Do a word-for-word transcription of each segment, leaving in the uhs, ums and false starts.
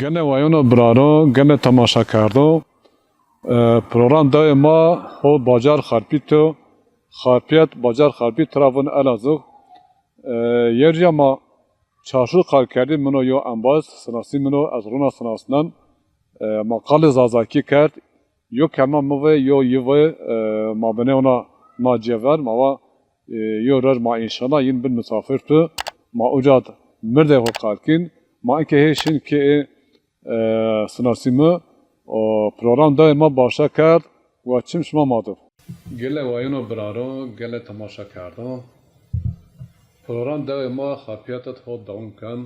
Gele wayano biraro, gele temaşakerdo. E, program dewê ma ho bacar Xarpît o. Xarpîyet, bacar Xarpît tira vun Elazığ. E, yerca ma çarşu qal kerdî, min o yo embaz, sinasî min o, ez runa sinasnen. E, ma qalê Zazakî kerd. Yo kelma mi vê, yo yi vê, e, ma binê ona na cêver, ma va, e, yo roj ma înşallah yin bin misafir tu, ma uca mirdê xo qal kîn, ma inke hê şin kê ê, e, sinasî mi, o program dewê ma başa kerd, wa çim şima ma do. Gele wayino biraro, gele temaşakerdo. Program dewê ma Xarpîyet id ho dewam ken.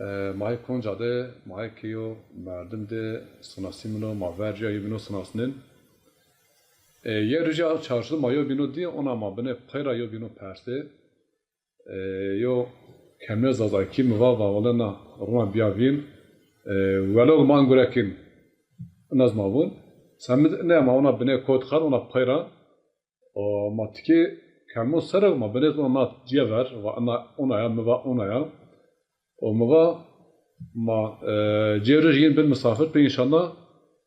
E, ma yê konca de, ma yê kê yo merdim de sinasî min o, ma verca yê bîno sinasnin. E, yê rîca çarşu ma yo bîno dî, ona ma binê pey ra yo bîno persê. E, yo kemê Zazakî mi va, va wele na runa bîya vîn. E, welo ma in gure kîn. Inaz ma vun. Semid ne ma ona binê kot xer, ona pey ra. O ma tikê kelmo ser o, ma binê ona cêver, va ina ona ya, mi va ona ya. O mi va ma, e, cê roj yin bin misafir pê înşallah.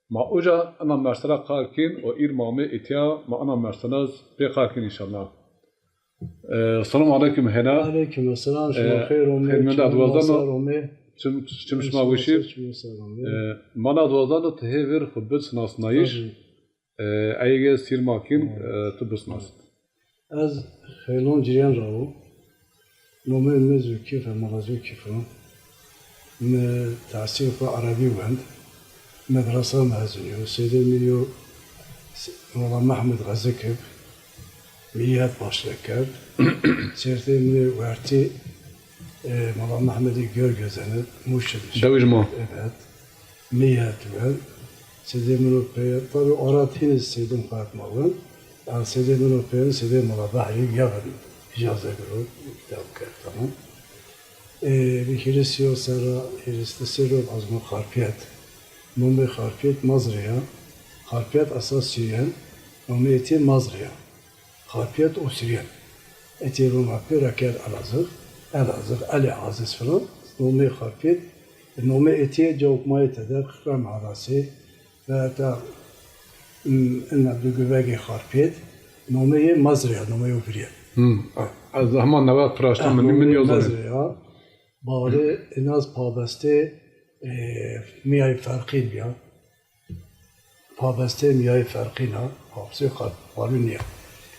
Ma uca ina mersela qal kîn, o îr ma amê îtya, ma ina mersela pê qal kîn înşallah. E, selamu aleykum hêna. Aleykum selam, şima xeyr omê, xeyr mende, çim ad wazano, sar omê. Çim, çim şima wişî. Çim sar omê. E, ma na ad wazano ti hê vîr xu bid sinasnayîş. Tabî. E, eyge sîr ma kîn, e, tu bisnas. Ez Xeylon Cîrên ra wo. Nomê mi Zulkîf e, Mela Zulkîf o. Mi tehsîl xwu erebî wend. Medresa mezun yo. Seydê mi yo Mela Mehmed Xezik ib. Mi yet başle kerd. Çertê mi wertî, e, Mela Mehmedî Görgözenî, Mûşin. Dewij ma. Evet. Mi yet wen. Seydê min o pê, tabî arat hînî seydin xwet ma wen. Yanî seydê min o pê, seydê Mela Behrî yevin îcaze giro, kitab kerd, tamam. E, bi hîris yo serra, hîris di serro ez mi Xarpiyet. Nomê Xarpiyet Mazrî ya. Xarpiyet esas Siryen, nomê êtî Mazrî ya. Xarpiyet û Siryen. Êtî Roma pê ra kerd Elazığ. Elazığ, Elê Aziz filan. Nomê Xarpiyet, nomê êtî cawk ma yê tede, Xirem Hadasê. Ve heta, m, ina du guvegê Xarpiyet. Nomê yê Mazrî ya, nomê yo virîyen. Hmm. Ez hema newe piraşta, ha, min, min yo zanê. Mazrî ya. Bari inaz pabestê, e, mîyayê Ferqîn bîya. Pabestê mîyayê Ferqîn a, pabestê Xar-, Xarû nîya.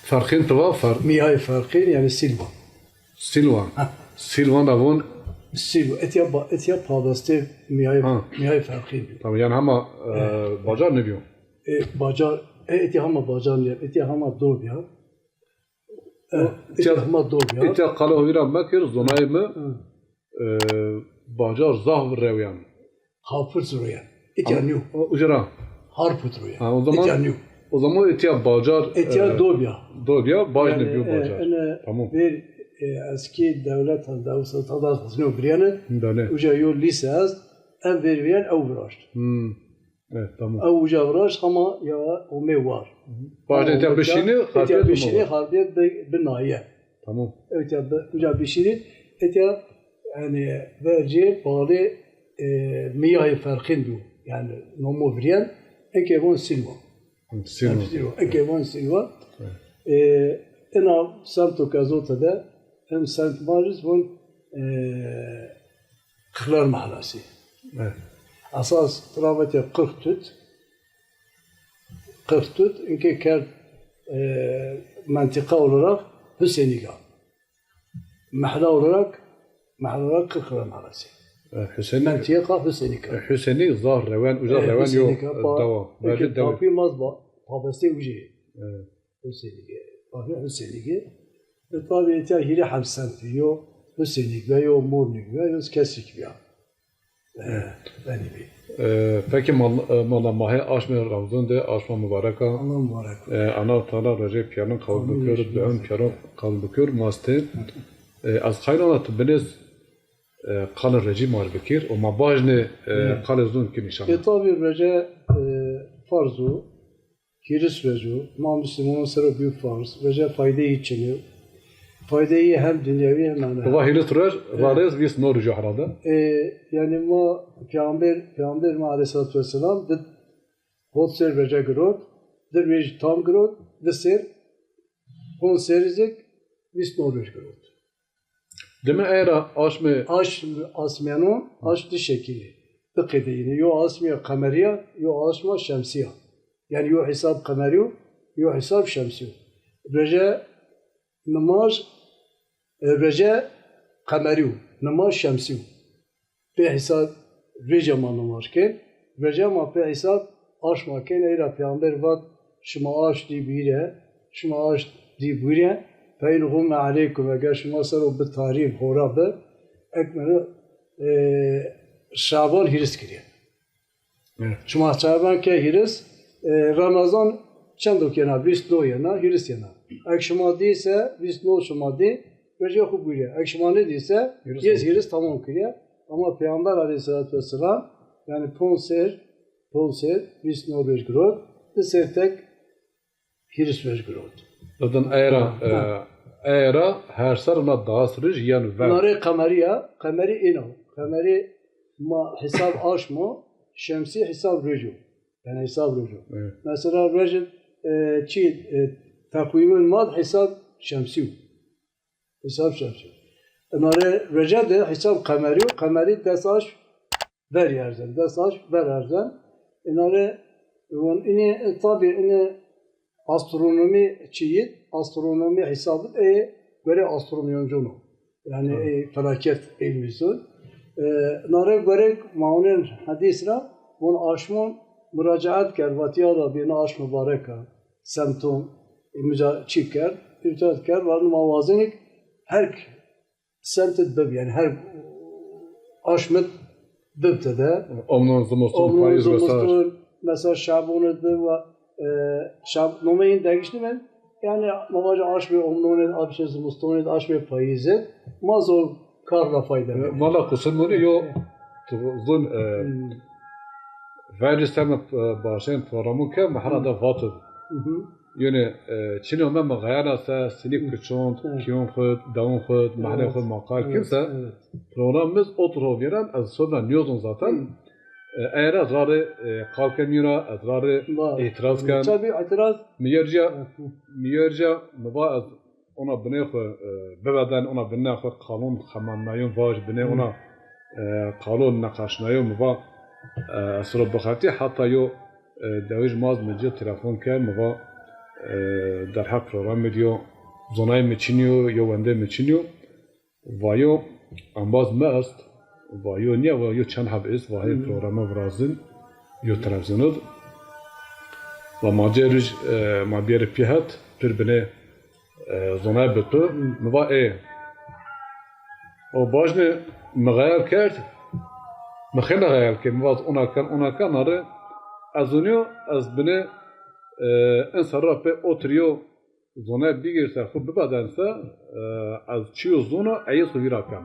Ferqîn ti va, Fer- Mîyayê Ferqîn, yanî Sîlvan. Sîlvan. Ha. Sîlvan ra von. Sîlvan. Etya ba-, etya pabestê mîyayê, ha, mîyayê Ferqîn bîyo. Tamam, yanî hema, e, evet, bacar nêbîyo. E, bacar, e, etya hema bacar nîya, etya hema do bîya. E, o, etya, etya hema do bîya. Etya qala ho vîra mekir, zonayê mi. Hı. E, bacar zaf rewîyan. Harput royen. Etya nîyo. Uca ra. Harput royen. Ha, o zaman, etya nîyo. O zaman etya bacar, etya, e, do bîya. Do bîya, baj nêbîyo, e, bacar. Yanî, ene, tamam, ver, e, eskî dewlet, dewlet tada xizno birîyene. Bele. Uca yo lîse est, en ver vîyen ew viraşt. Hmm. Evet, tamam. Ew uca viraşt, hema ya omê war. Baj nê etya bişînî, etya bişînî, Xarpiyet bi naye. Tamam. Etya bi-, uca bişînî, etya, yanî, vercê balê, e, mîyayê Ferqîn bîyo. Yanî, nomo virîyen, eke von Sîlvan. Hı, Sîlvan. Hem Sîlvan, eke von Sîlvan. Evet. E, ina semto ke ez o tede, hem semt ma rî von, e, Qixler Mehlesî. Evet. Esas tira vetê Qirxtut. Qirxtut, inke kerd, e, mentiqa olarak Husênîg a. Mehla olarak, mehla olarak Qirxler Mehlesî. E, Husênîg. Mentiqa Husênîg a. E, Husênîg zaf rewen, uca, e, rewen yo, Husênîg a, e, pa-, dewa. Inke vercê dewa. Tapî maz ba, pabestê ucê. Evet. Husênîge, bavê Husênîge. E, tabî etya hîrê heb semt bî. Yo Husênîg bîya, yo Mornîg bîya, yo Kesrîg bîya. E, evet, benî bî. E, peki mal-, e, mala ma hê aşmê Remzûn de, aşma mubarek a. Allah mubarek. E, Allah Teala rocê pîyerin qebul bikir, duên pîyerin qebul bikir, mastê. E, ez xayl ona tu binêz, e, qalê recî ma rê bikir, û ma bajnê, e, qalê zûn kîn înşallah. E, tabî rece, e, farz o. Hîris rec o, ma muslimanan ser o bîyo farz, rece faydeyî çin o. Faydeyî hem dinyewî hem manewi. Va hîris roj, rarêz vîst no roj o herhalde. E, yanî ma Peyxamber, Peyxamber ma aleyhissalatu vesselam di hot ser verce girot, di roj tam girot, di ser, ponc serî zî vîst no roj girot. Dime ey ra aşmê... Aşm, asmêno, aşm di şekilî, di qedeyî. Yo aşmê qemerî ya, yo aşma şemsî ya. Yanî yo hesab qemerî yo, yo hesab şemsî yo. Rece nimaj, e, rece qemerî yo, nimaj şemsî yo. Pê hesab rece ma nimaj kên, rece ma pê hesab aşma kên. Ey ra Peyxamber vat, şima aşm dî bîre, şima aşm dî bîre, fe in xumme aleykum, eger şima ser o bi tarî, hora bi, ekmelo, e, Şaban hîris kirî. Evet. Şima Şaban ke hîris, e, Remezan çendo kena? Vîst no yena, hîris yena. Ek şima dî se, vîst no şima dî, rece xu bîre. Ek şima nêdî se, hîris yê zî hîris tamam kirî. Ama Peyxamber aleyhissalatu vesselam, yanî ponc ser, ponc ser, vîst no roj girot, di ser tek hîris roj girot. Zaten ey ra, e, ey ra her ser na das roj yeno ver. Nare qemerî ya, qemerî îno. Qemerî ma hesab aşm o, şemsî hesab roj o. Yanî hesab roj o. Evet. Mesela roj, e, çî, e, teqwîmên ma hesab şemsî yo. Hesab şemsî yo. Nare rece de hesab qemerî yo, qemerî des aşm ver erzen, des aşm ver erzen. Înare, von, înî, e, tabî înî astronomî çîyid, astronomî hesabid ê gore astronomîyoncon o. Yanî ê felaket ilmî zon. E, nare gore ma onên hedîs ra, von aşmon muracaet kerd, vat ya Rabbî, na aşm mubarek a, semton, e, muca-, çî kerd, îrcad kerd, vat ma wazenîk her semtid bib, yanî her aşmid bib tede. Omnon, zimiston, payîz vesaire. Mesela Şabanid bib, e, Şab-, nomeyîn degişt nîben. Yanî ma vajê aşmê omnonid, aşmê zimistonid, aşmê payîzid. Ma zor kar ra fayde bib. Mala qusur monî yo, tu zon, e, verî seme, e, başên programon ke mi herhalde vatid. Yanî, e, çîno mi mi xeyala se, sinî kuçond, kîyon xu, dewon xu, mehlê xu ma qal kên se, program mi z otir ho vîren, ez sobna nîyozon zaten. E, ey ra ez ra rê, e, qal ken, nîyo ra ez ra rê îtiraz ken. Tabî îtiraz. Mi yerca, mi yerca, mi va ez ona binê xu, e, biveden, ona binê xu qalon xemannayon vaj, binê ona, e, qalon neqaşnayon, mi va, e, ez ro bixebitî, heta yo, e, dewij ma z mi ci telefon kerd, mi va, e, derheq programê di yo zonayê mi çinîyo, yo wendê mi çinîyo. Va yo embaz mi est, va yo nîya, va yo çend heb est, va hê programe virazin, yo televîzyonid. Va ma cê rij, e, ma bîyerê pî het, pir binê, e, zonay bi tu, mi va ê. O bajne mi xeyal kerd, mi xêle xeyal kerd, mi va ez ona ken, ona ken, nare ez onîyo, ez binê, e, in serra pê otirîyo, zonay bigîrse, xwu bibedense, e, ez çîyo zono, eyîz xwu vîra ken.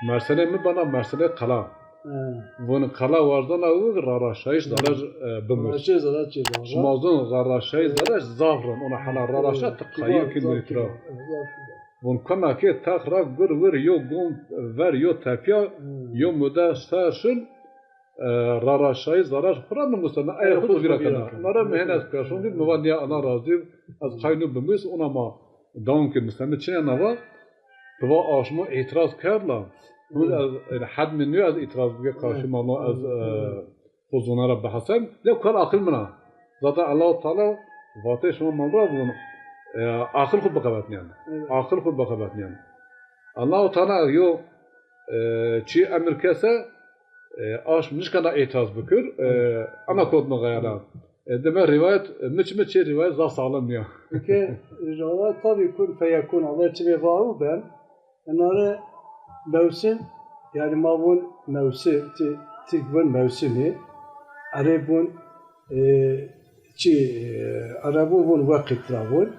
Merselê mi bena merselê qela. He. Vûn qela warzena wi raraşayîş zarar, e, bimus. Raraşayîş zarar çê zarar. Şima zon raraşayîş zarar zaf rin. Ona hela raraşa ti qayîl kî nêtira. Vûn kena kê tex ra gur wir yo gom ver yo tepya, yo mude ser şin, e, raraşayî zarar xwu ra nimusena, ey xwu vîra kena. Nare mi hêne ez perşon dî, mi va nîya ana razî, ez qayîl nû bimus, ona ma dewam kî, mi seme çinê na va, ti va aşmo îtiraz kerd la, hûn ez, yanî hed mi nîyo ez îtiraz bike karşî ma, no ez, e, xwu zona ra bihesen, lê kar aqil min a. Zaten Allahu Teala vatê şima ma ra vûn, e, aqil xwu biqewetnîyen. Aqil xwu biqewetnîyen. Allahu Teala yo, e, çî emir kese, e, aşm nişkena îtiraz bikir, e, ama kot mi xeyala. E, dime rîwayet, e, mi çi, mi çi rîwayet zaf saxlem nîya. Ke rîwayet tabî kun feyekun, Allah çi bê va û ben. Înare mewsim, yanî ma vûn mewsim, ti-, Tirk vûn mewsimî, Ereb vûn, e, çi, e, Erebûn vûn weqit ra vûn.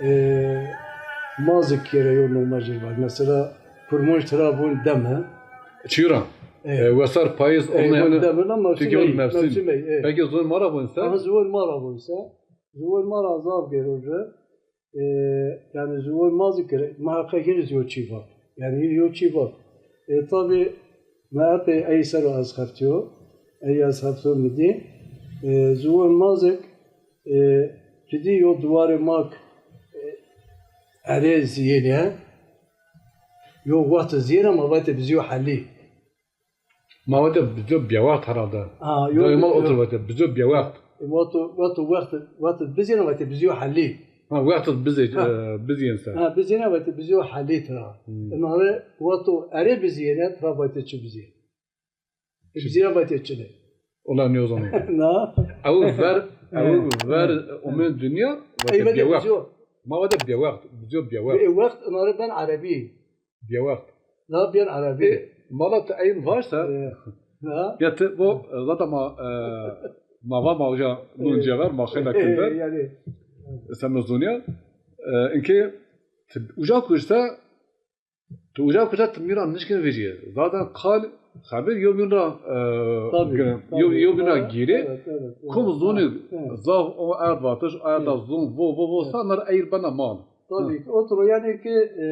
E, ma zî kere yo nome jê var. Mesela Kurmanc tira vûn deme. Çî ra? E. E, wesar payîz, e, ona vûn yanî deme, na mewsim ey, mewsim ey, e. Peki zûn ma ra vûn se? Aha, zûn ma ra vûn se. Zûn ma ra zaf gêro ci. e, yanî ziwan ma zî kir, muheqeq hîn zî yo çî vat. Yanî hîn yo çî vat. E, tabî, mi epey ey ser o ez xeftîyo, ey ez xeftîyo mi dî. E, ziwan ma zî, e, cidî yo diwarê ma k-, e, erê zîyêne, yo wext zîyêne ma vatê bizîyo helî. Ma vatê bizîyo bêwext herhalde. Ha, yo, daîma yo. Otir vatê bizîyo bêwext. E, vato, vato wext, wext bizîyêne vatê bizîyo helî. Ha, wext bizê, ha, e, bizîyên ser. Ha, bizîyêne vatê bizîyo helî tira. Hmm. Ina rê vato erê bizîyêne tira vatê çi bizîyê. E, bizîyêne vatê çi ne. Ola nêzanî. Na. Ew ver, ew ver omên dinya vatê bêwext. Ma vatê bêwext, bizîyo bêwext. Bêwext ina rê ben erebî. Bêwext. Na bîyen erebî. E, mala ti eyn varsa, e, na. Ya ti bo, e, zata ma, e, ma va ma uca nûn cêver, ma xeyla kinder. E, yanî. Sen no zonîya. E, inkê ti uca kujse, ti uca kujse ti mi ra nişkin vejîye. Zaten qal, xebir yo bîn ra, e, tabî, gire, yo, tabî, yo bîn ra gîrê. Evet, evet, evet. Kum zonî, ha, evet, zaf o erd vatiş, o erda, evet, zon, vo, vo, vo, evet, sa nar eyr bena mal. Tabî ki, otur o, yanî ki, e,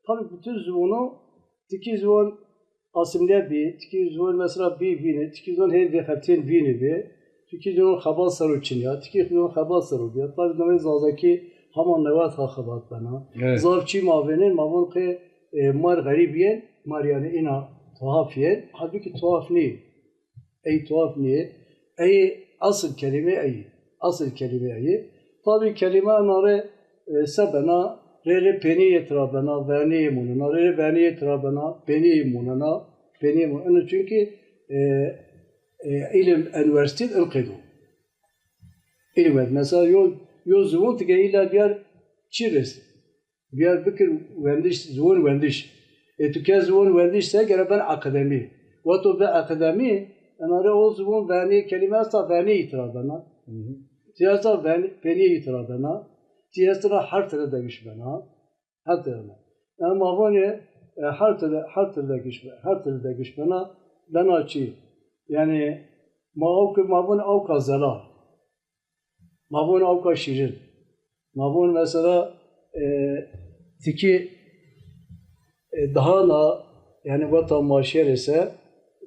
tabî bütün ziwano, tikî ziwan asimle bî, tikî ziwan mesela bî vînî, tikî ziwan hê vêxetîyên vînî bî, tikî ziwan xebat ser o çin ya, tikî ziwan xebat ser o bîya. Tabî newê Zazakî hema newet ha xebat bena. Evet. Zaf çî ma vênên, ma von qê, e, mar xerîb yên, mar yanî îna tuhaf yên. Halbukî tuhaf nî. Ey tuhaf nîyê. Ey asıl kelîme ey. Asıl kelîme ey. Tabî kelîme ena rê, e, se bena, rê rê pênîyê tira bena, vernîyê munena, rê rê vernîyê tira bena, pênîyê munena, pênîyê munena. Ino çunkî, e, e, îlim, unîversîtî in qeydo. Îlim, mesela yo, yo ziwan ti ke îla bîyar çi rês? Bîyar bikir wendiş, ziwan wendiş. Ê tu ke ziwan wendiş se gere ben akademî. Wexto bi akademî, ena rê o ziwan vernî kelîme esta vernî îtira bena. Hı hı. Ti esta vernî, penî îtira bena. Ti estira her tire degiş bena. Her tire bena. Yanî ma vonê, e, her tire, her tire degiş be-, her tire degiş bena. Bena çi? Yanî ma awk, ma von awka zelal. Ma von awka şîrin. Ma von mesela, e, tikî, e, daha na, yanî weta ma şêrê se,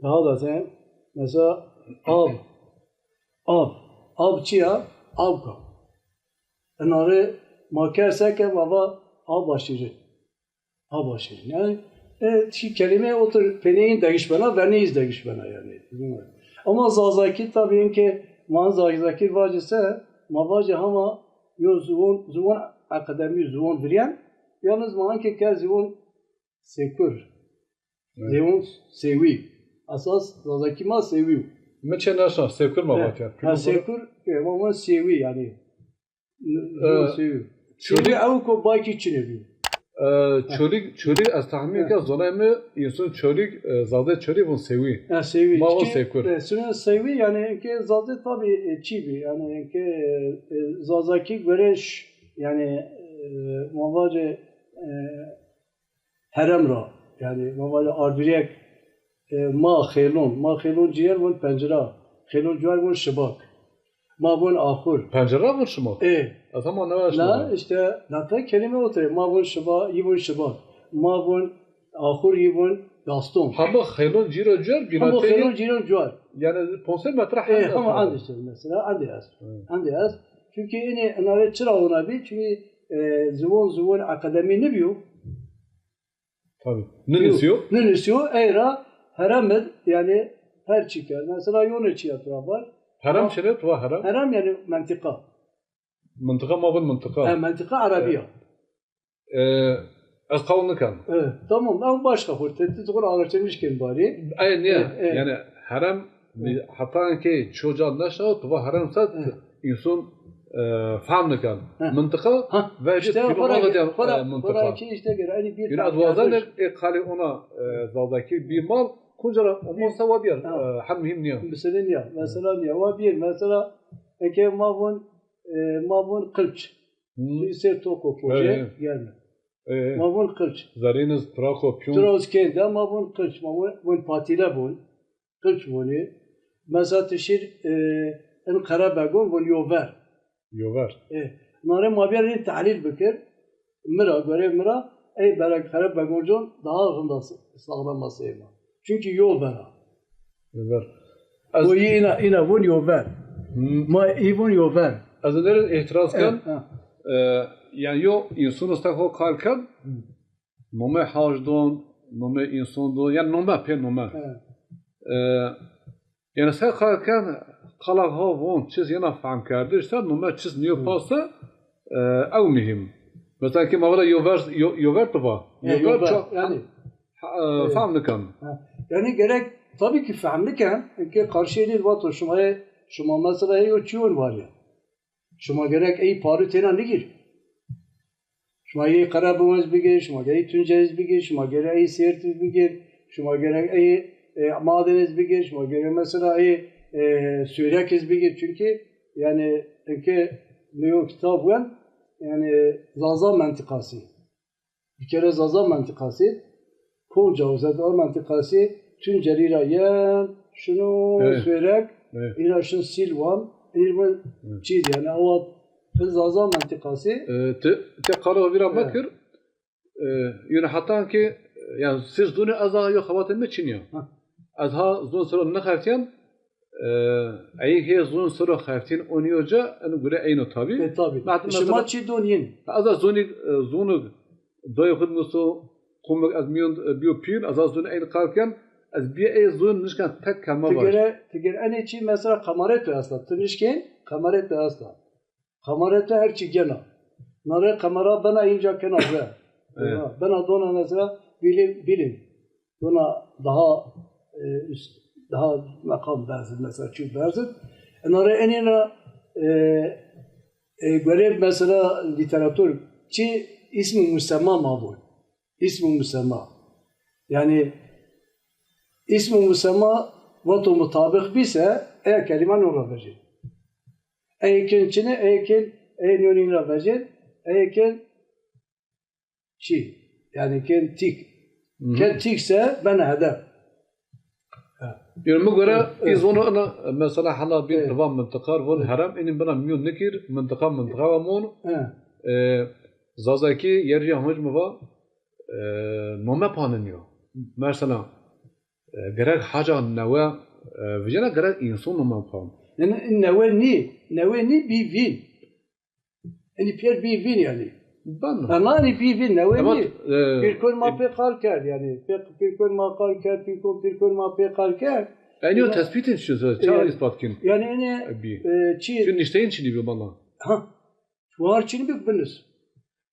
daha da te, mesela ab, ab, ab çi ya? Awka. Ina rê ma kerd seke ma va aba şîrin. Aba şîrin. Yanî, e, çi kelîme otir pêneyîn degiş bena, verneyîz degiş bena yanî. Ama Zazakî tabî inkê ma Zazakî vacî se, ma vacî hema yo ziwan, ziwan akademî ziwan viryen, yalnız ma inkê ke ziwan sêkur. Evet. Ziwan sêwî. Esas Zazakî ma sêwî yo. Mi çê neşna, sêkur ma vatîya. Ha, sêkur, e, ma, ma sêwî yanî. N-, e, sêwî. Çolîg, sêwî ew ko baykî çinê bî. E, ha. Çolîg, Çolîg ez tahmîn ke zonay mi, însun Çolîg, e, Zazê Çolîg von sêwî. Ha, sêwî. Ma von sêkur. E, sine sêwî, yanî ke Zazê tabî, e, çî bî, yanî ke, e, Zazakî göre ş-, yanî, e, ma vacê, e, herem ra, yanî ma vacê ardûrîyek, e, ma xêlon, ma xêlon cîyer von pencira, xêlon cuar von şibak. Ma von axur. Pencira von şibak? Ê. Ez hema neweşna. Na, îşte, na ta kelîme otirê. Ma von şiba, yî von şibak. Ma von axur, yî von daston. Hema xêlon cîro cuar bîna. Hema xêlon cîro cuar. Yanî ponc sey metre. Ê, hema endî îşte mesela, endî est. Hı. Endî est. Çunkî înê ina rê çira wina bî? Çunkî, e, ziwan, ziwan akademî nibîyo. Tabî. Ninisîyo? Ninisîyo, ey ra herem id, yanî her çî kerd. Mesela yonê çîya tu ra bar. Herem çi ne? Tu va herem? Herem yanî mentiqa. Mentiqa, ma vin mentiqa. He, mentiqa erebî ya. E, ez qewl niken. E, tamam, ew başka xo, te, ti xo ra agirçe nişkên barî. Ey, nîye? E, e. Yanî herem, e, heta inkê çoca neşa, tu va herem se, e, însun, e, fehm niken. E. Mintiqa, ha, ve îşte, xora, xora, e, mintiqa. Xora ki îşte gere, enî bir. Yine ez wazen ê qalê ona, e, Zazakî bî mal, kunca ra omon se wa bîyer, ha, e, hem muhîm nîya. Mesele nîya, mesela nîya. Wa bîyer, mesela, eke ma vun, e, ma vun qilç. Hı. Sêr toko pojê, evet, evet, gelme. E, ma vun qilç. Zerêniz, trako, pîyon. Tiroz kên de ma vun qilç, ma vun, vun patîle vun. Qilç vunî. Mesela ti şîr, e, in qerebegon vun yover. Yover. E, Nare ma bîya rê tehlîl bikir. Mi ra, gorê mi ra, ey berek Xereb Begoncon daha rinda s-, sağlam a sey ma. Çunkî yo ver a. Yo ver. Ez O yî îna, îna vun yo ver. Hmm. Ma î vun yo ver. Ez nêrin îtiraz ken. E, e. E, yanî yo însan ista ho kar ken, Hı. Nomê hac don, nomê însan don, yanî nome pê nome. He. E, yanî se qal ken, qala ha von, çiz yena fehm kerdiş se, nome çiz nîyo Hı. paste, e, ew muhîm. Mesela ki ma vada yo ver, yo, yo ver tu va. He, Yo yo ver ver, ça-, yanî. ha, e, Evet. fehm niken. Ha. Yanî gerek, tabii ki fehm niken, ki karşıya nî vato şima, şima mesela yo çiyon var ya. Şima gerek ey parû têna nigîr. Şima gerek Qerebû ez bigir, şima gerek Tunce ez bigir, şima gerek ey Sêrt ez bigir, şima gerek ey, e, Maden ez bigir, şima gerek mesela ey, e, Sûrek ez bigir. Çunkî yanî eke mi yo kitab wen, yanî Zaza mentiqasî. Bir kere Zaza mentiqasî, Konca, o Zaza mentiqasî, Tuncelî ra yen, şino Evet. Sûrek, Evet. îna şin Sîlwan, îna Evet. çî dî, yanî awa pil Zaza mentiqasî. E, ti, ti qala vîra Evet. mekir, e, yanî hatan ki, yanî siz zûnî ez a yo xebatê mi çin ya. Ha. Ez ha zûn sero nexertîyen, e, ey hê zûn sero xertîn onî yo ca, en gure eyno tabî. E, tabî. Meht-, Şima mesela çi don yin? Ez a zûnî, e, zûnî dayê xud muso, qumik ez mîyon, e, bîyo pîl, ez a zûnî eyn qal ken, ez bîye ey zûn nişken tek kelme Ti vaj. gere, ti gere enê çi mesela qemarê tu esta. Ti nişkên, qemarê tu esta. Qemarê tu her çi gena. Nare qemara bena înca kena ve. Evet. Bena dona mesela bilim, bilim. Dona daha, e, üst, daha meqam berzid, mesela çi berzid. Nare enê ra, e, e, görev mesela lîteratur çi ismi musemma ma bu. İsmu musemma. Yanî ismu musemma vato mutabîq bî se, eya kelîma no ra vejên. Ey kên çine, ey kên, ey nîyonîn ra vejên, ey kên çi? Yanî kên tîk. Hı hı. Kên tîk se bena hedef. Ha. Yanî mi gore Evet, evet. îzon ina mesela hela bîn Evet. tiva mintiqa von Evet. herem, înî bina mîyon nikir, mintiqa mintiqa ve mon. Evet. E, Zazakî yerî ya honc mi va, e, nome panenî yo. Mesela, e, gerek haca newe, e, vijena gerek însan nome pan. Yanî newe nî, newe nî bî vîn. Yanî pêr bî vîn yanî. Ben. Ama yanî bî vîn, newe Ama, nî. e, Pîrkon ma e, pê qal kerd yanî. Pê-, pîrkon ma qal kerd, pîrkon, pîrkon ma pê qal kerd. Enî yo Ama tespîtên çi, ça Yanî, îspat kin? yanî enê, E, bî. e, çi Çi nişteyên çinî bi bana? Ha. War çinî bik binis.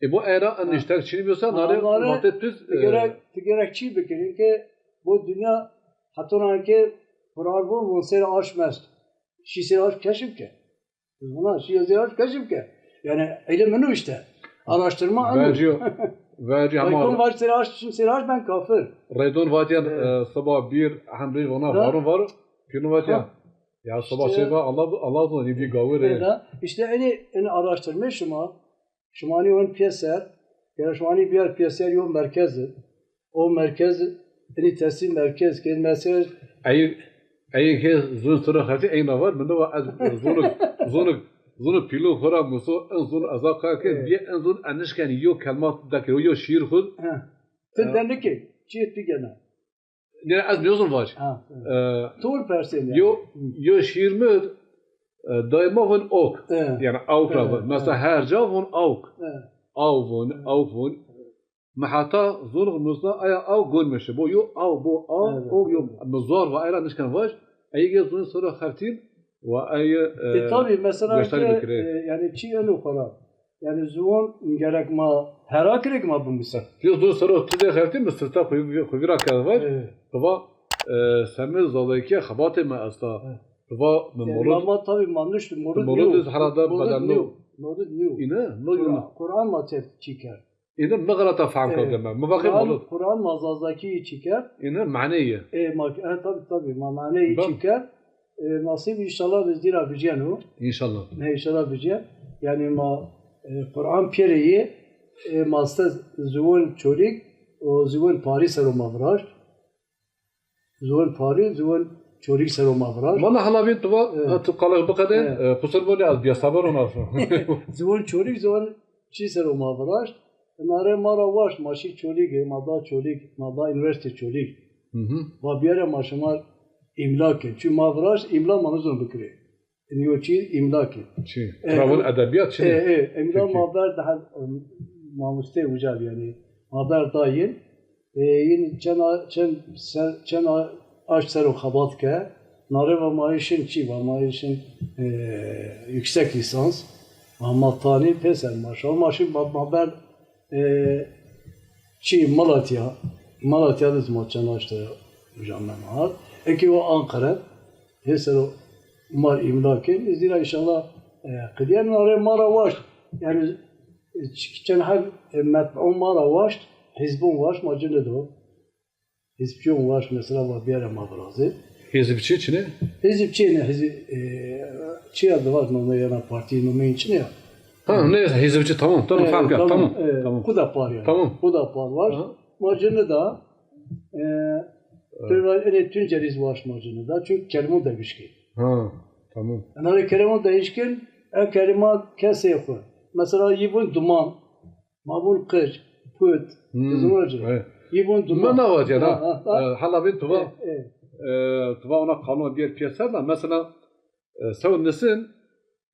E, bo era Ha. en niştek çinî biyosa, Ha, nare nare mate tuz, ti e, gerek, ti gerek çi bikirin ki bu dünya hetonan ki Quran bu, bu ser arş mest. Şî ser arş keşif ke. Biz buna şî ser arş keşif ke. Yanî ilim inu işte. Araştırma inu. Verci, verci Ay, hema. Kon var ser arş, şimdi ser arş ben kafir. Reydon vatiyen, Evet. e, sabah bir, hem rey vana Ha. varun var. Pîrun vatiyen. Ha. Ya sabah İşte, şey var, Allah, Allah zor, bir gavur, e. Evet. İşte en, en araştırma şima, şima nî ön pîyeser, ya şima nî biyar pîyeser yo merkez. O merkez, enî tesîr merkez, ke merkez. Ey, ey ke zûn sira xetî eyna var, min de va ez zûnik, zûnik, zûnik pîlo xora muso, en zûn eza qal ke, Evet. bîye en zûn enişken yo kelma dekir, yo şiir xud. Ha. Ti Ya. de nike, çi tu gena. Ne, ez nêzon vaj. Ha, evet. E, Tor persên ya. yo, yo şiir mi, e, daima vun ok. Evet. Yani awk ra Evet, vun. Mesela Evet. her ca vun awk. Evet. Aw vun, Evet. awk vun. Mi heta zûnix nusna aya aw gon meşe. Bo yo aw, bo aw, Evet. o yo. Mi zor va, ayra nişken vaj. Ey ge zûn sora xertîn va ey, e, E, tabii, mesela gösteri ki, bikirê. e, yani çi eno xora. Yani zûn gerek ma hera kirek ma bimise. Yo zûn sora tu de xertî mi sirta xu, xu vira kerd vaj. Evet. Va, e, semê Zazakîye xebatê mi esta. Evet. Va mi E, molud. ma, ma tabii ma nuşt, molud Molud nîyo. iz herhalde Molud bedel nîyo. nîyo. Molud nîyo. Îne, no yuna. Kur'an, Kur'an ma tef çi kerd. Îne mi xelata fehm E, kerde me. Mi vaqê Kur'an, molud. Kur'an ma Zazakî çi kerd. Îne mane ye. E, ma, e, tabii, tabii, ma mane Bak. çi kerd. E, nasîb înşallah biz dîra vijyeno. Înşallah. Ne înşallah vijyen. Yani ma, e, Kur'an pêre ye, e, ma ste ziwan Çolîg û ziwan Parî sero ma viraşt. Ziwan Parî, ziwan Çolîg ser o ma viraşt. Vana hala vîn tu va, ha, tu qala biqede, e, qusur bone, ez bêseber ona. Ziwan Çolîg, ziwan çî ser o ma viraşt. Nare ma ra waşt, ma şî Çolîgê, ma da Çolîg, ma da Unîversîte Çolîg. Va biyere ma şima îmla kên. Çü ma viraşt, îmla ma nizon bikirê. Yo çî îmla kên. Çi? Tira vun edebîyat çi ne? E, e, îmla ma ver daha, e, mamustê uca, yanî ma ver da yin. E, yin çend a-, çend ser, çend a-, aşt ser o xebat ke. Nare va ma şin çî, va ma şin, e, yüksek lisans. Va ma tanî pêser ma şa. Ma şin ma, ma ver, e, çî Malatya. Malatya de ma çend aşt ser o uca mema. Eki o Ankara. Pêser o ma îmla kên. Zîra înşallah, e, qidîyen nare ma ra waşt. Yanî, e, ç-, çend heb, e, metbûn ma ra waşt, hizbûn waşt, ma ci nido. Hizbçîyon waşt, mesela, va biyere ma virazê. Hizbçî çi ne? Hizbçî ne, hizb-, e, çi ya di vat nome yena partî, nome yin çi ne ya? Ha, ne, hizbçî, tamam, tamam, e, fehm kerd, tamam, tamam, e, tamam. Hudapar yanî. Tamam. Hudapar waşt. Ma ci nida, e, pêra enê Tuncelî zî waşt ma ci nida. Çunkî kelimon de bişkî. Ha, tamam. Ena rê kelimon de bişkîn, e kelima kesê xwu. Mesela, yi vun duman. Ma vun qic, put, hmm, zûnacî. Yi vun duman. Na, na vat ya, ha, na. Ha, ha. E, hala vîn tu va, e, e, e, tu va ona kanun bir piyasa da. Mesela, e, sew nisin,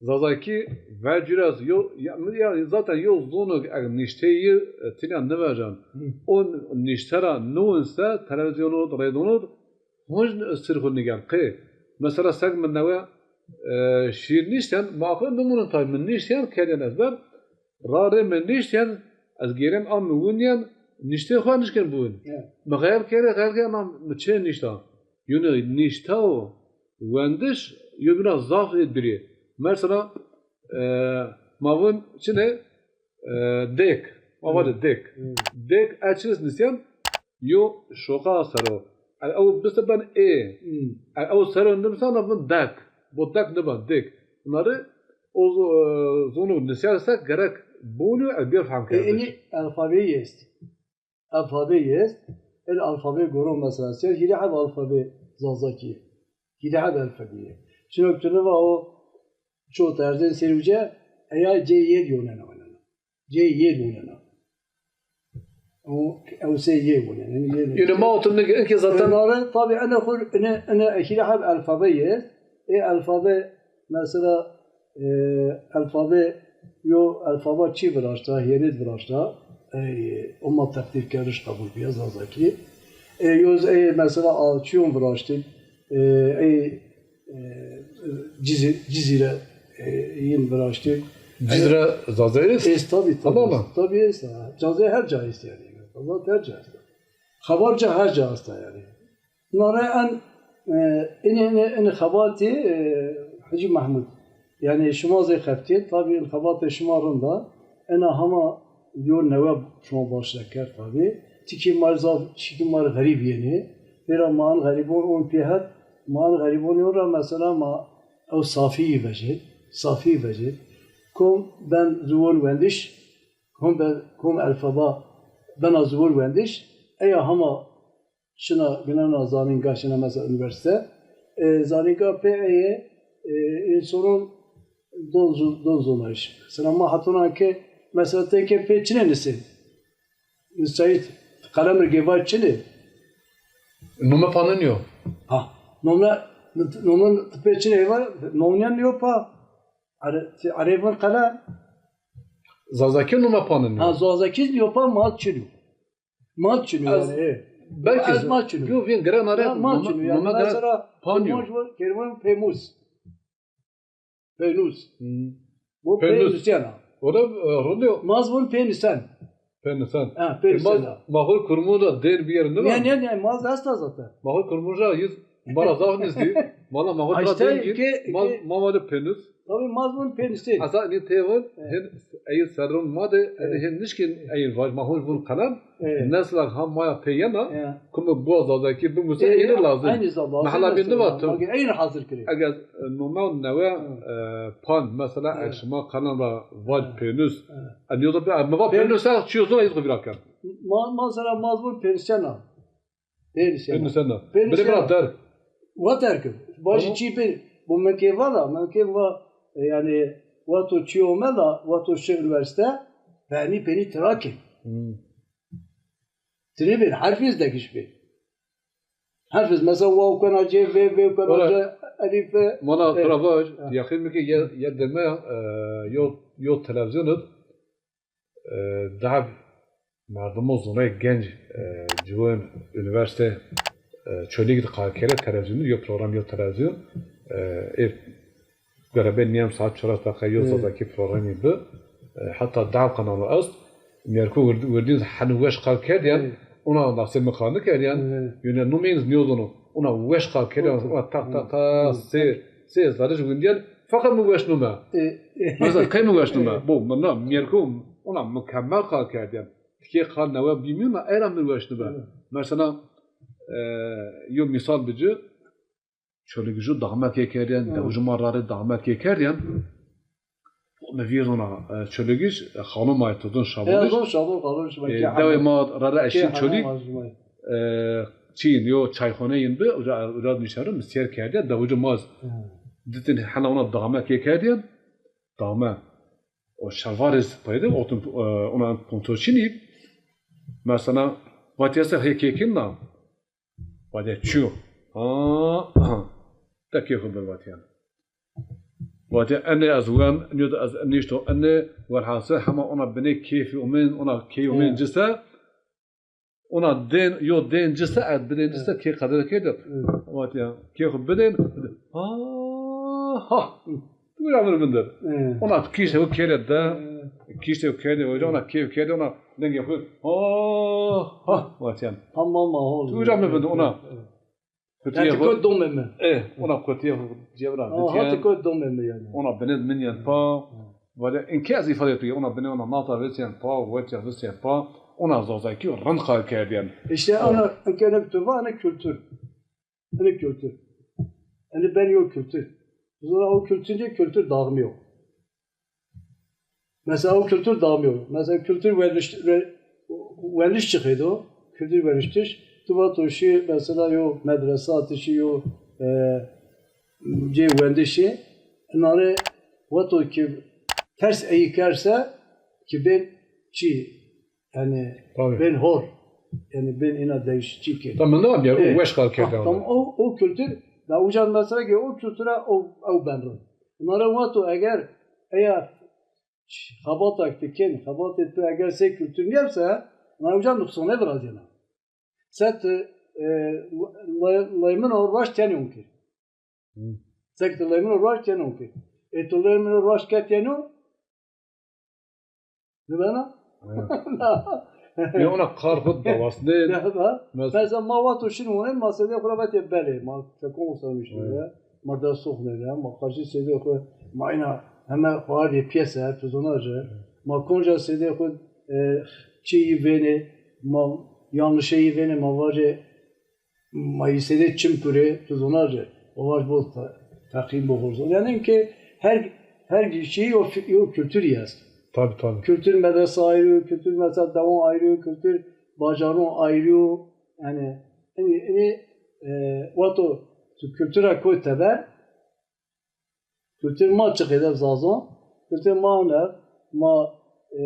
Zazakî vecî ra yo, ya, ya zaten yo zonuk eg nişteyî, e, tîna nivejan. Hı. O nişte ra niwinse, televîzyonû, rêdonû, hunc sir xwu nîgen. Qey, mesela seg mi newe, e, şîîr nişten, ma xwu nimunin tay, mi nişten keryen ezber, ra rê mi nişten, ez gêren a mi winyen, niştê xwu nişken biwin. Evet. Mi xeyal kerê, xeyal kerê, ama mi çê nişta. Yunî nişta o, wendiş yo bîna zaf ê birî. Mesela, e, ma vun çi ne? E, dêk. Ma vacê dêk. Dêk, e, çi nisîyen? Yo şoqa ser o. E, ew bise ben ê. E, ew ser o nibisa na vun dek. Bo dek niben, dêk. Bunları o zo-, e, zonu nisîyen se gerek bol o, e, bir fehm kerdiş. E, enî alfabeyî est. Alfabeyî est. El alfabe goron mesela. Ser hîrê heb alfabe Zazakî. Hîrê heb alfabeyî. Çinok tu niva o ço terzên sêr uca, eya cê yê yonena onena. Cê yê yonena. O, ew sê yê wonena. Yanî yê. Yanî ma otur ne ki zaten. Nare, tabi ene xur, ene, ene hîrê heb alfabeyî est. E alfabe mesela, e, alfabe, yo alfaba çî viraşta, hênêt viraşta, e, o ma teqdîrkerdiş qebul bîya Zazakî. E, yo z-, e, mesela, a, çîyon viraştî, e, e, e, Cizi-, Cizîre, e, yin viraştî. Cizîre Zazayî est? Est, tabi, tabi. Allah Allah. Tabi est. Zazayî her ca est yanî. Zazayî her ca est. Xebar ca her ca esta yanî. Nare en, e, inê, inê, inê xebatî, e, Hecî Mehmud. Yanî şima zê xeftîyê, tabî in xebatê şima rind a. Ena hema yo newe şima başle kerd tabî. Tikî ma rê zaf, şikî ma rê xerîb yenê. Pêra ma in xerîbon on pê het, ma in xerîbon yon ra mesela ma ew safîyî vecê, safîyî vecê. Kom ben ziwon wendiş, kom ben, kom elfaba bena ziwon wendiş, eya hema şina ginena zanînga, şina mesela unîversîte. E, zanînga pê eye, e, însonon don zu-, don zonayîş. Mesela ma hetonan ke, mesela ti ke pê çinê nisê? Nisayît, qelemê gêvaj çinê? Nome pa nîyo. Ha, nome, nome ti pê çinê va, nome nîyo pa. Are-, ti arê vun qelem. Zazakî nome pa nîyo. Ha, Zazakî nîyo pa, ma çinîyo. Ma çinî yanî, e. Belkî ez ma çinî. Yo, vîn gire nare, ma çinî yanî. Mesela, panyo. Kervan pêmuz. Pênuz. Hmm. Bu pênuz. Pênuz yana. O da, e, rundê. Ma zî vun pênisen. Pênisen. Ha, pênisen. Ma xo kurmun ra dêr bir yeri nî. Ne, ne, ne, ma zî esta zaten. Ma xo kurmun ra yüz Bara zaf nizdî. Valla ma xo tira dengî. Ma, ma vade pênus. Tabi ma zî vun pênusê. Esa enî tê vun, hin eyî serrûn ma de, enî hin nişkîn eyî vaj, ma xo vun qelem. Nesla ha maya pê yena, kume bu Zazakî bimuse, eyî lazim. Aynî zaman. Mehala bîn de va tu. Eyî hazir kirê. Eger, e, nome newe, e, pan, mesela, eger şima qelem ra vaj pênus. Enî yo da, e, mi va pênus, ha, çiyo zor, eyî xo vîra ken. Ma, ma zî ra ma zî vun pênusena. Pênusena. Pênusena. Bire bira der. Wa terk kir. Bajî çî pê, bu min kê va da, min kê va, e, yanî, wexto çî ome da, wexto şi unîversîte, benî penî tira kê. Hmm. Tinê bên, herfî zî degiş bên. Herfî zî, mesela, waw kena cê, vê, vê kena cê, elîfe. Mana, e, tira vaj, ha, yaqîn mi ke ye, ye deme, e, yo, yo televîzyon id, e, daha merdimo zonay genc, e, ciwan unîversîte, e, Çolîg de qal kere televîzyon id, yo program, yo televîzyon, e, ê Gerebe nîyem saet çaras deqa yo Zazakî programî bi. E, heta dew qanalo est. Mîyerko wirdîn heno weş qal kerdîyen, ona nasê mi qal nîkerdîyen. Yone numên nîyozono. Ona weş qal kerdîyen, ona taq taq taq sê, sê zerij windîyen. Feqet mi weş nume. Mesela qey mi weş nume? Bo, mi na, mîyerko ona mukemmel qal kerdîyen. Tikê qal newe bîmîyo na, era mi weş nume. Mesela, e, yo mîsal bici, Çolîgij û daxme kê kerdîyen, dewij û ma rarê daxme kê kerdîyen. Mi vîr ona, e, Çolîgij, e, xanum ay to zon Şabolij. E, zon Şabol, xanum şima. E, dewê ma rare eşîn Çolîg. E, çîn, yo çayxone yin bi, uca, uca nîşero, mi sêr kerdîyen, dewij û ma zî ditin hela ona daxme kê kerdîyen. Daxme. O şelvarê zî peyde, otin, e, ona pontoçînî. Mesela, vatîya se hê kê kin na. Vatîya çiyo. Ha, ha. Te kê xo bir vatîya. Vatîya enê ez wen, nîyo de ez nîşto enê, welhasil hema ona binê keyfî omên, ona key omên ci se, ona dên, yo dên ci se, ez bidên ci se, kê qeder kê de. Vatîya, kê xo bidên, ha, ha. Tu ra vir vindir. Ona kîşte xo kere de, kîşte xo kere de, ona keyf kere, ona dengê xo, ha, ha, vatîyan. Tamam, mahol. Tu ra mi vindir, ona. Kutîye xo. Kot domê mi. E, ona kutîye xo cevra. Aha, tu kot domê mi yanî. Ona binê min yen pa. Vale, inkê ez îfade tu, ona binê ona nata vêsyen pa, wetya vêsyen pa. Ona Zazakî rind qal kerdîyen. Îşte ana, inkê ne tu va, ne kültür. Ini kültür. Ini ben yo kültür. Zora o kültürce kültür dağmıyor. Mesela o kültür dağmıyor. Mesela kültür veriliş, ver, veriliş çıkıyordu. Kültür veriliş. Tu vato şi mesela yo medresa, tu şi yo, e, cê wendişi. Inare vato ki ters eyikerse ki ben çi Yanî bên hor. Yanî bên îna değişiklik. Tamam, ne yapıyor? O weş qal kerde. Tamam, o, o kültür, da uca mesela ki o kültüre o, o ben ro. Bunlara vato eger eya xebatak dikin, xebat tu eger se kültür niyerse, na uca nuksane biraz yana. Set, e, lay, lay min o raşt tenyon ki. Sek tu lay min o raşt tenyon ki. E tu lay min o raşt ke tenyon, Nibena? Ya ona qar xo dawasnên. Mesela ma wexto şin wonên, ma sedê xo ra vetê belê, ma fekon usanmıştı ya. Ma dest soxnê ya, ma qarşî sedê xo, ma ina heme xo ardê piyese, tu zonaje. Ma konca sedê xo, e, çi yi vênê, ma yanlışe yi vênê, ma vacê, Ma îsede çim kurê, tu zonaje. O var bu ta-, takîm bu hurzo. Yani ki her, her şeyi o, o kültür yaz. Tabii, tabii. Kültür medrese ayrı, kültür mesela devam ayrı, kültür bacaron ayrı. Yani ini, ini, e, vato tu kültüre koy teber, Kultur ma çi qeyde Zazon? Kultur ma ne? Ma, e,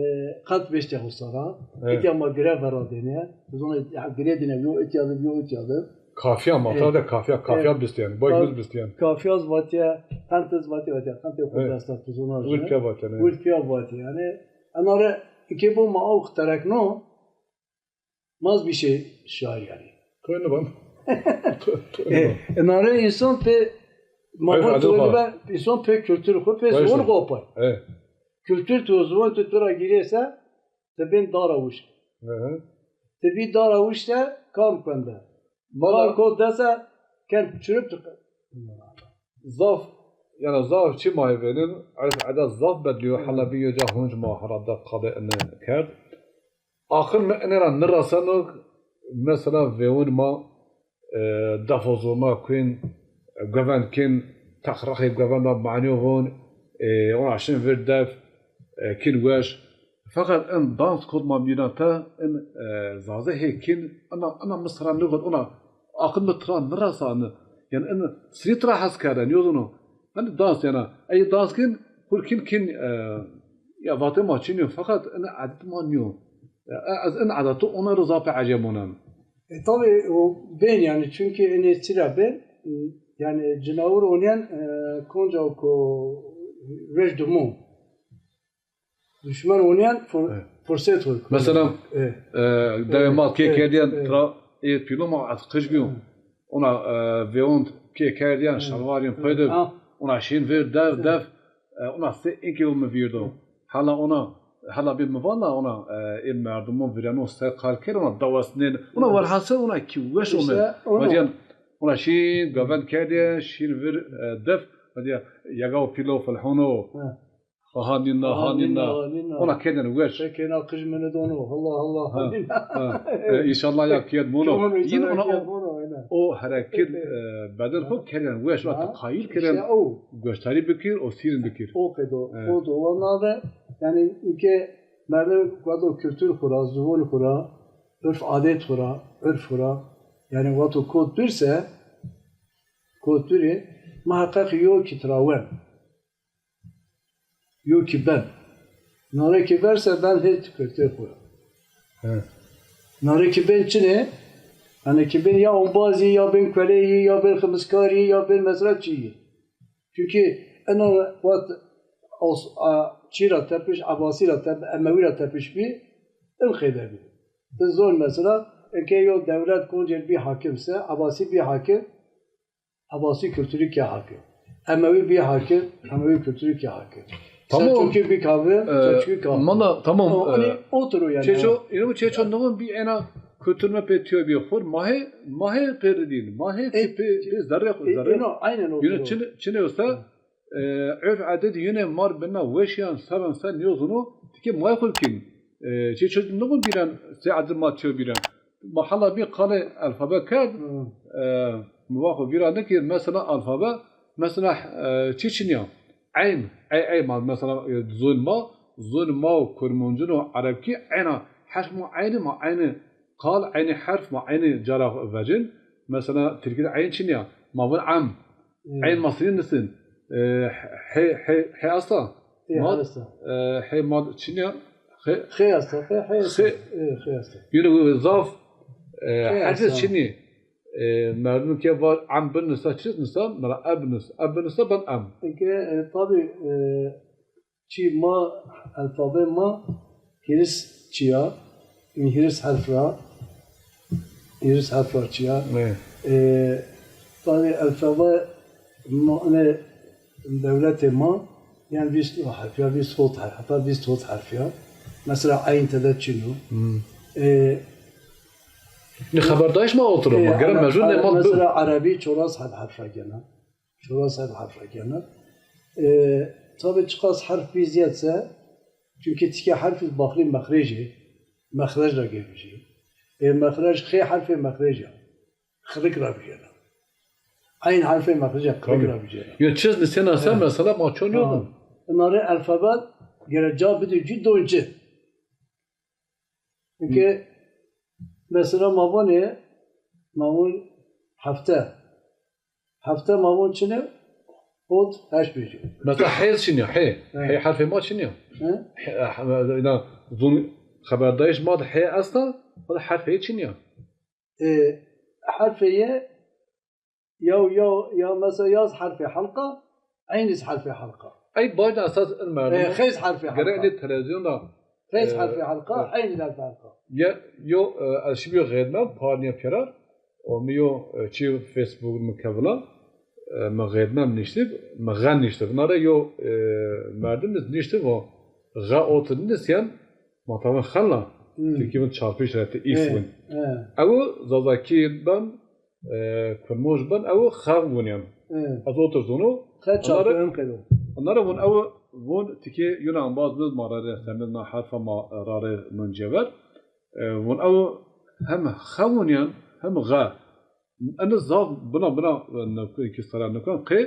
qent beştê xo sara. Evet. Etya ma gire vera dêne. Zona ya gire dêne, yo etya de, yo etya de. Kafiya ma, e, tabi de kafiya, kafiya, e, bistiyên, boy ka-, biz bistiyên. Kafiya z vatiye, qent z vatiye, vatiye, qent xo, evet, desta tu zona. Ulfiya vatiye, ne? Ulfiya vatiye, yani, enare iki bu ma awq terekno, Maz bir şey şair yani. Toynu ban. Toynu ban. E, nare insan pe, ma va toynu ban, insan pe kültür xo, pe zon xo pay. Kültür tu, zon tu, tu ra girese, te ben dara uş. Te bir dara uş de kam kende. Kar ko dese, ken çürüp tu. Zaf, yani zaf çi ma vênin, urf adet zaf bedlîyo, hela bin yo ca hunc ma herhalde qadê ini kerd. Axir mi ini ra niraseno, mesela vêwin ma, e, defo zurna kuyn, govend kin, texrexê govenda manîyo vûn, e, ona şin vir def, e, kin weş. Feqet in dans kod ma mîna te, in, e, zaze hê kin, ina, ina mi sera nigot, ona axir mi tira nirasani. Yanî in sirî tira hes kerde, nîyozono. Hani dans yanî, ey dans kin, hur kin kin, e, ya vatê ma çin yo, feqet in edet ma nîyo. E, ez in edeto ona ro zaf pê eceb monen. E, tabi o bên yanî, çünkü enê çira bên, yanî cinawir onyen, e, konca ko wej dumo. Duşmen onyen fur-, Evet. fırsat koy. Mesela, Evet. e, dewê Evet, ma kê evet, kerdîyen evet. tira ê pîlo ma ez qij bîyo. Evet. Ona, e, vêond kê kerdîyen Evet. şalvarîyen Evet. peyde. Ha. Ona şîn vir dev, Evet. dev. E, ona se inkê o mi vîrdo. Evet. Hala ona, hala bir mi vana ona, e, ê merdimon vireno se qal kerd, ona dawasnên. Ona Evet. velhasil ona ki weş ome. İşte ona. Vacîyen, ona şîn govend kerdîyen, şîn vir, e, dev. Vacîyen, yega o pîlo filhono. Evet. Ha, ha, nîna, ha, nîna. Ha, nîna, ha, nîna. Ona kêden weş. Pekêna qij mene dono. Allah, Allah, ha, ha, nîna. Ha. E, înşallah ya kiyet mono. Tamam, Yine înşallah ona kiyet o, mono, aynen. o hereket, Evet, evet. e, beden Ha. xo kêden weş. Ha. Ata qayîl kêden İşte o. goştarî bikir, o sîrin bikir. O qedo, Evet. o do. Vana de, yanî, ülke merdim kuado kültür xura, zuvon xura, örf adet xura, örf xura. Yanî, vato kod birse, kod biri, muhakkak yo ki trawen. Yo ki ben. Nare ki verse ben hê tikirtê xo. He. Nare ki ben çine? Hani ki ben ya ombazî, ya ben kueleyî, ya ben ximiskarî, ya ben mesela çiyî. Çünkü eno wet os-, a, çî ra tepiş, Ebasî ra tep-, Emewî ra tepiş bî, in qeyde bî. Ti zon mesela, eke yo dewlet koncêr bî hakim se, Ebasî bî hakim, Ebasî kültürü ke hakim. Emewî bî hakim, Emewî kültürü ke hakim. Tamam. Selçukî bî kavim, E, Selçukî kavim. Manda, tamam, O, hani e, otur o yani. Çeço, ino çeço nîvon bî ena kültür me pê tîyo bî xur. Ma hê, ma hê pê ridîn, ma hê E, pê, pê zerrê xu, e, zerrê. Ino, aynen otur Yine o. çin, çin olsa, E, urf adet yine mar bina weşiyan seven sen nîyozono, tikê may xu kin. E, çi çocuk nîvon bîren se adet ma tîyo bîren. Ma hala bî qalê alfabe kerd, Hı. e, mi va xu vîra nikir, mesela alfabe, mesela, e, çi çinîya? Eyn, ey, ey ma, mesela, e, zon ma, zon ma û kurmancin û erebkî eyna, herf ma eyni, ma eyni qal, eyni herf ma eyni cara vecin. Mesela tirkî de eyn çinîya, ma vin em. Hı. Eyn ma sinî nisin. E, he, he, he asta. Hı, Mad, asta. e, he mad çinîya, he. He asta, he, he asta. He. E, he asta. Yine bu zaf, e, He herkes asta. çinî. E, merdim ke var em bin nisa, çiz nisa, mera eb nis, eb nisa, ben em. Eke, e, tabi, e, Çi ma, alfabe ma hîris çi ya, hîris herf ra, hîris herf ra çi ya. Evet. E, tabi alfabe ma, ne, dewletê ma, yani vîst herf ya, vîst hot herf, heta vîst hot herf ya. Mesela eyn tede çin o. Hmm. E, Ne xeberdayîş ma otur ama, e, gere Are-, mecbur ne Are-, ma bi. Mesela erebî çoras herf herf ra gena. Çoras herf herf ra gena. E, tabi çiqas herf bî zîyed se, çünkü tikê herf iz baxlî mexrecî, mexrec ra gêrî. E, mexrec xê herfê mexrec a. Xirik ra bijena. Eyn herfê mexrec a, xirik Tabii. ra bijena. Yo çiz nisena se Evet. mesela ma çon Ha. yok mu? Inare alfabet gere ca bidî ci don ci. Çünkü mesela ma vonê, ma von hefte. Hefte ma von çine? Hot heşt bêjî. Mesela hê çinî, hê. Evet. Hê herfê ma çinî. He? Hê, hê, ina zun xeberdayîş ma de hê esta, wala herf hê çinî. E, herfê ye Ya, ya, ya mesela yaz herfê helqa, eyn iz herfê helqa. Ey bacda esas in merdim. E, xeyz herfê helqa. Gere ene televîzyon da, Xeyz e, herfê helqa, e, eyn iz herfê helqa. Ya, yo, e, ez şibîyo xedmen, parniye pêrar, o mi yo, e, çi Facebook mi kevila, e, mi xedmen niştib, mi xen niştib. Nare yo, e, merdim iz niştib o, xe otir nisyen, ma tavan xenla, Hmm. Tirkî vin çarpış rete, X E, vin. e. Ew Zazakî ben, e, kurmoj ben, ew xev winîyen. E. Ez otir zono. Xev çarpı ön qedo. Onlara vun ew vun tikê yuna ambaz biz ma rare, semiz na herfa ma rare nun cever. E, vun ew hem xev winîyen, hem xe. Ene zaf bina, bina, e, ne, ki sara nukan qê.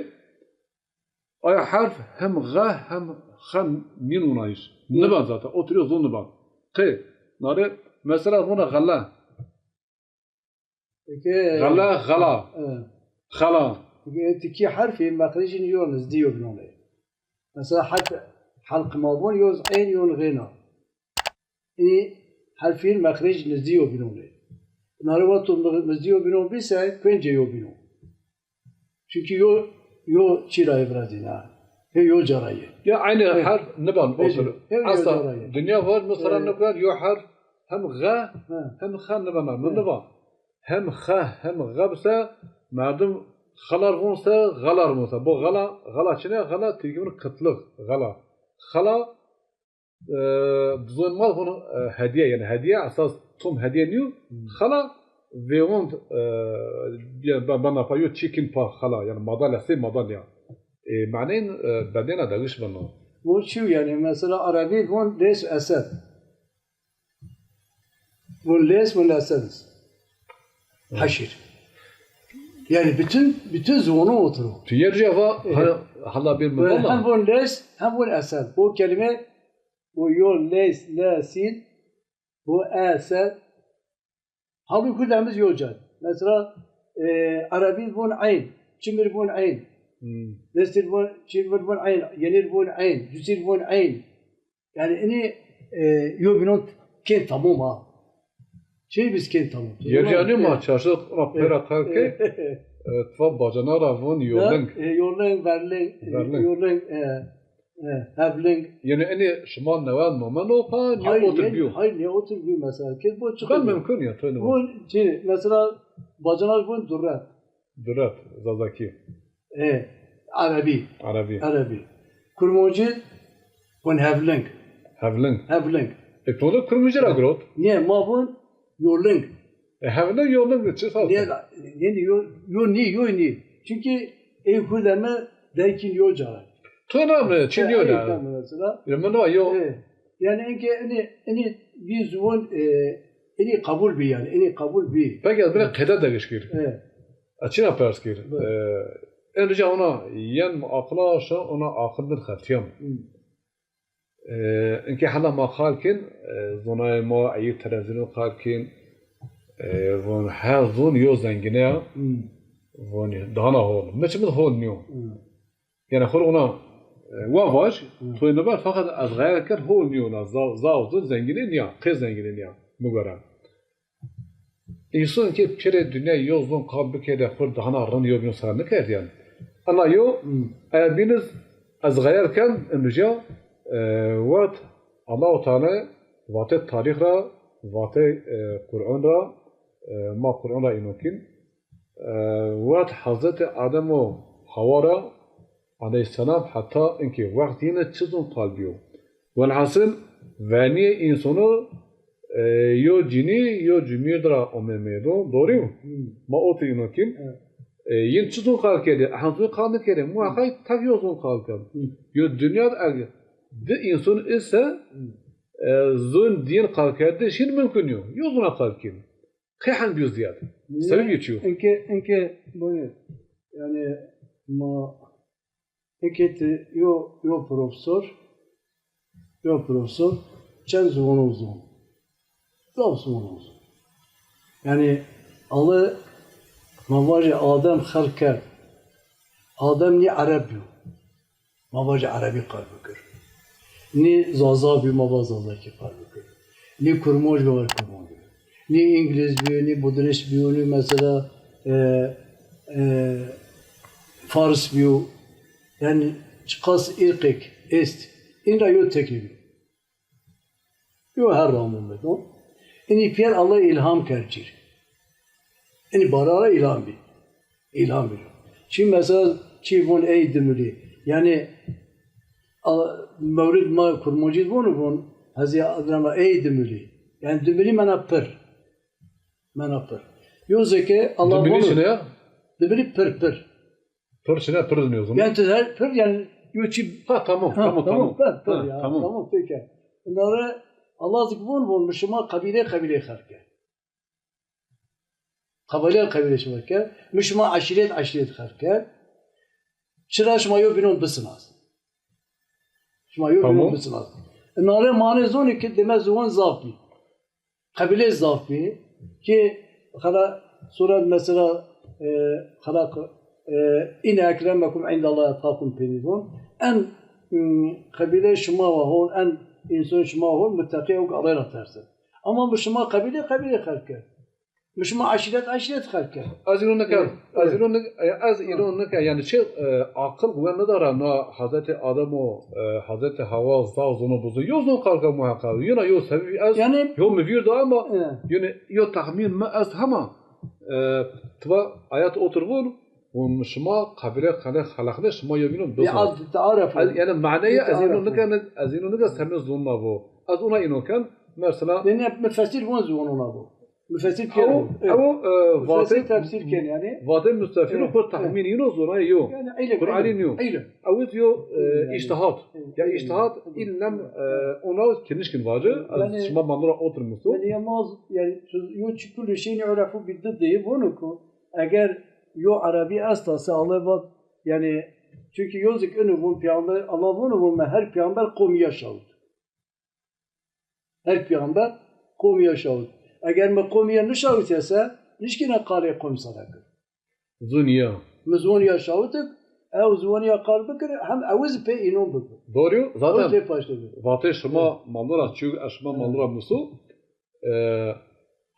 Aya herf hem xe hem xe nîn winayîş. Hı. Niben zaten. Oturuyor zon niben. Qê. Nare mesela vuna xele. Peki. Xele, xela. Evet. Xela. Çünkü ê tikî herfî mexrecîn yo nizdî yo bînon ê. Mesela herf, helq ma von yo eyn yo xêna. Ê herfîn mexrec nizdî yo bînon ê. Nare wexto nizdî yo bînon bîse, kuencê yo bînon. Çünkü yo, yo çî ra ê virazîna. Hê yo ca ra yê. Ya aynı herf niban otur. Hê yo ca ra yê. Asla dinya var, mesela ne kadar yo herf hem ğe hem xe nibena. Mi niba. Hem xe hem ğe bise merdim xelar vonse, xelar vonse. Bu xela, xela çine, xela tirkî vun kıtlık, xela. Xela e, bi zon ma vun, e, hediye, yani hediye esas tom hediye niyo. Xela vêond, e, yani ben, ben pa yo çîkin pa xela, yani madalya, sey madalya. E, maneyn, e, bedena degiş beno. Bu çi yani mesela Arabi vun les esed. Vun les, vun esed. Haşir. Yani bütün, bütün zonu otur o. Tu yer ceva, hala bir mi hem vun les, hem vun esed. Bu kelime O yo leys, le, sin, bu e, se. Halbuki Kurdemiz yo ca. Mesela, e, Arabi vun eyn, Çimir vun eyn, Destir vun, Çimir vun eyn, Yenir vun eyn, Cüsir vun eyn. Yani ini, e, yo binon kên tamam ha. Şey biz kên tamam. Yercanî ma çarşi ra pêra qal key, e, tva bacana ra vun yoling. E, yoling, verling, e, yoling, e, E, hevling. Yani enê şima newe nome no pa, nê otir biyo? Hayır, nê otir biyo mesela. Kez bu çıkıyor. Ben mümkün ya, toy nome. Bu, şey, mesela, bacanak bu durret. Durret, Zazaki. E, Arabi. Arabi. Arabi. Kurmoci, bu hevling. Hevling. Hevling. E, to da Kurmoci ra girot? Niye, ma bu yoling. E, hevling, yoling, çi sas? Niye, yani yo, yo ni, yo ni. Çünkü ey hulemi dekin yo cara. To na mi, çin yo na. Mesela. Ya, mi no yo. E, yani enke ini, ini bir zuvon, e, ini kabul bi yani, ini kabul bi. Peki, ez bine qeyde degiş kir. E. Açina pers kir. E, en rica ona yen akla şa, ona akıl bir xertiyam. E, inkê hela ma qal kên, e, zonayê ma eyî televîzyonî qal kên, e, von her zon yo zengîne ya, von dana hol. Mi çimid hol nîyo. Yani xor ona, e, wa vaj, toy nibar, fakat ez xeyal ker hol nîyo na, za-, zaf zon zengîne nîya, qê zengîne nîya, mi gore. Însan ke pêrê dinya yo zon qal bikerde, xwu dahana rind yo bîn sera nikerd yani. Ana yo, e, bîniz ez xeyal ken, imrîja, e, wet Allahu Teala vatê tarîx ra, vatê, e, Quran ra, e, ma Quran ra îno kîn, e, wet Hazretî Adem û Hawa ra, aleyhisselam heta inkê wext yine çi zon qal biyo. Welhasil, veniyê însonu, e, yo cinî, yo cumîr ra ome meydon, doğru mu? Ma otir îno kîn. E, yin çi zon qal kerdî? Ehend zon qal nikerdî. Muheqeq tek yo zon qal kerd. Yo dinya de eg di înson ise, e, zon diyin qal kerdiş yin mumkun yo. Yo zona qal kîn. Qey hend biyo ziyad? Sebebî çi yo? Enke, enke, böyle, yani, ma, enke ti yo, yo profesor, yo profesor, çend ziwano zon? Zaf ziwano zon. Yani, Allah, ma vajê Adem xelq kerd. Adem nî Ereb biyo. Ma vajê Erebî qal bikir. Nî Zaza bî, ma va Zazakî qal bikir. Nî Kurmanc bî, ma va Kurmanc bikir. Nî Îngilîz bî, nî Budinîst bî, nî mesela, e, e, Fars bî. Yani çiqas îrqêk est. În ra yo tekî bî. Yo her ra mumedo. Înî pîyer Allah îlham kerd cir. Înî bara ra îlham bî. Îlham bî. Çi mesela çi vun ey dimilî. Yani a-, mewlid ma Kurmancî vun vun Hezî Adrema ey dimilî. Yani dimilî mena pir. Mena pir. Yo zeke Allah dimilî çi ne ya? Dimilî pir, pir. Pir çine, pir dinliyorsun. Yani her pir yani yo çi. Ha, tamam, ha, tamam, tamam, tamam. Pir, pir ha, ya, tamam. Tamam, peki. Bunları Allah zik vun vun, mi şima kabîle kabîle xelq kerd. Kabîle kabîle şima kerd. Mi şima eşîret eşîret xelq kerd. Çira şima yo bînon bisinas. Şima yo bînon bisinas. Nare mane zonî ki deme ziwan zaf bî. Qebîle zaf bî ki xela sura mesela, e, xela E, inne ekremekum indallahi etqakum pênî von. En, m, qebîleyê şima wa hol, en înson şima hol, muteqî ew ke Allay ra tersin. Ama mi şima qebîle, qebîle xerk kerd. Mi şima eşîret, eşîret xerk kerd. Ez îno nike, Evet, ez evet. îno nike, ez îno nike, yanî çi, e, aqil we nidara na Hazretî Adem û, e, Hazretî Hawa zaf zono bizo. Yo zon xerka muheqeq. Yona yo sebebî ez, Yanî yo mi vîr da ama, Evet. yanî yo texmîn mi est hema, e, tiba ayet otir von, von şima qebîle xele xeleqne şima yo bînon Ya bizo. az tearef Ez, yanî maneyê ez îno Tearef nike, ez îno nike semê zonna vo. Ez ona îno ken, mesela Yanî mufessir von ziwan ona vo. Mufessir Ew, pîyer o. ew, e, Mufessir vatê, tefsîr ken yanî. vatê mustefîr û Evet, xo evet. Tahmîn îno zonayê yo. Yani ilim, Kur'anî ilim, niyo. ilim. Ew yo, e, Yani, îctîhad. ilim, Ya ilim, îctîhad ilim, îlnem, ilim. e, ona kenişkin vacı. Yani, şima manora oturmuşsun. Yani yamaz, yani, yo çi kullu şeyin urefu bi diddi, bunu ku, eger yo Erebi esta se Allah vat, yani, çünkü yozik inu vun peygamber, Allah vunu vun me her peygamber qomîya şawit. Her peyxamber qomîya şawit. Eger mi qomîya nişawitîya se, nişkîne qalê qom sere kir. Zunîya. Mi ziwanîya şawit ik, ew ziwanîya qal bikir, hem ew zî pê înon bibir. Doğru, Ew zaten zî pê paştê bibir. vatê şima Evet. mandora çû, ez şima Evet. mandora musu. E,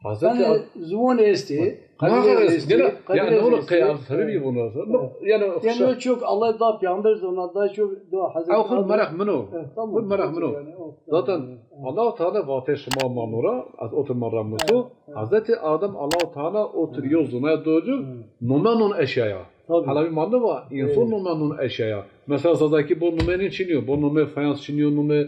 Hazreti Yani Ad- ziwan estê, Muhakkak qebîle est-, estê, gene, qebîle yani onu estê. qey-, Evet. sebebi bunu. Evet. Yani Yani o çok Allah da peygamber zona da çok da Hazreti Ew xud Adem. meraq min o. Evet, tamam, Xud meraq min o. yani, o, Zaten tamam, evet. Allah Teala vatê şima manora, ez otir manora musu. Evet, evet. Hazreti Adem Allah Teala otir Evet. yo zonaya docu, Evet. nome non eşyaya. Tabii. Halavi mande va, insan Evet. nome non eşyaya. Mesela Zazaki bo nome ne çiniyor, bo nome fayans çiniyor, nome,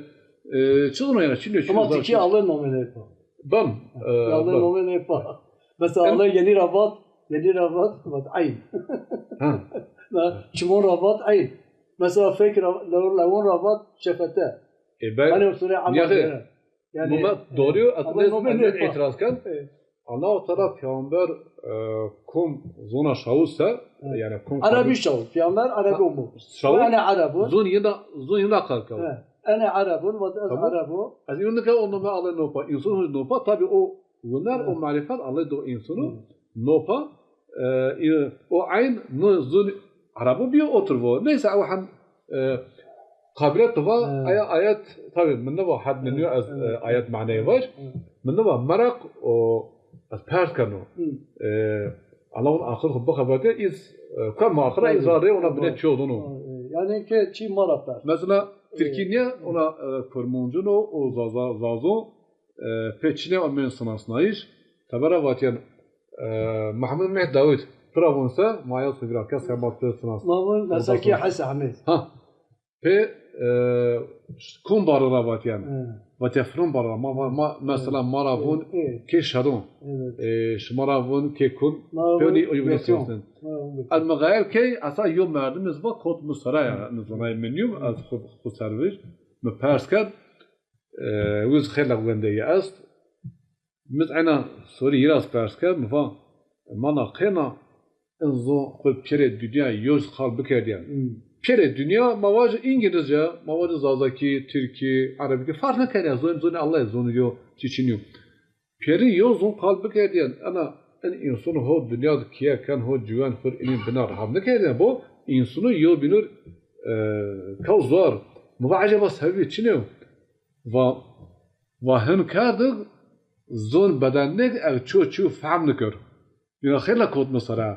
e, çi zona yani çiniyor, çiniyor. Ama tiki Allah nome ne yapar? Bam, e, Ya Allah bam. nome ne pa. Mesela Em- Allah yeni rabat, yeni rabat, vat ayn. Ha. Na, çimon rabat ayn. Mesela fek ra-, lewon, lewon rabat şefete. E, ben Hani o sure ama Niye? göre. Yani, Nome doğru, e, Allah aslında nome ben ne pa. itiraz kan. Evet. Allahu Teala peygamber, e, kom zona şawuse, Evet. yani kom Arabi şawus, peygamber Arabi Ha, omu. şawus, Yani Arabun. zon yine, zon yine kalka. Evet. Ene Arabun, vat ez Tamam. Arabu. Ez îno nika o nome Allah nopa. Însan hûn nopa, tabi o huner, Evet. o marîfet Allah do însanu Evet. nopa. E, î-, o eyn no zun Arabu biyo otur vo. Neyse, ew hem, e, qabîle tu va, Evet. aya ayet, tabi min niva, hed Evet. niniyo ez, Evet. e, ayet maneyê vaj. Evet. Min niva meraq o, ez pers keno. Hı. E, Allah on aqil xu bixeberte, îz, e, kuem aqila, îz Tabii. ra rê ona bine Tabii. çi odunu. Yani ke çi mara pers. Mesela, Tirkî niye ona, e, Kurmancun o, o Zaza-, Zazo, e, pê çine o men sinasnayış, tebera vatyen, e, Mahmud Meh Dawid, pira vun se, maya sivira kes hemat pê sinas. Ma vun, mesela ki Hes Ahmet. Ha. Pê, e, kon barı ra vatyen. Hı. Vatya filan barı ra. Ma, ma, ma, mesela ma ra vun Evet. kê şedon. Evet. E, şima ra vun kê kun. Ma ra vun Pê o nî o yuvun beton. Sosin. Ma ra vun beton. El mi xeyal key, esa yo merdim iz va kot mi sera ya. Mi zonay min yum, ez xu, xu servir, mi pers kerd. E, wiz xêla wendeyî est. Mi ena sorî yiraz pers kerd, mi va, mana qêna in zon xwu pêrê dinya yoz qal bikerdîyen. Hmm. Pêrê dinya ma vajî îngilizce, ma vajî zazakî, tirkî, erebkî, farq nêkerdîyen. Zon, zonê Allah, zonê yo çî çinî yo. Pêrî yo zon qal bikerdîyen, ena in însan ho dinya di kîye ken, ho ciwen xwu rê inîn bina rehat nêkerdîyen. Bo însanû yo bînû rê, e, kaw zor. Mi va eceba sebebî çinê yo? Va, va hin kerdig, zon bedennig ev ço ço fehm nikir. Yine xêla kot mi sere.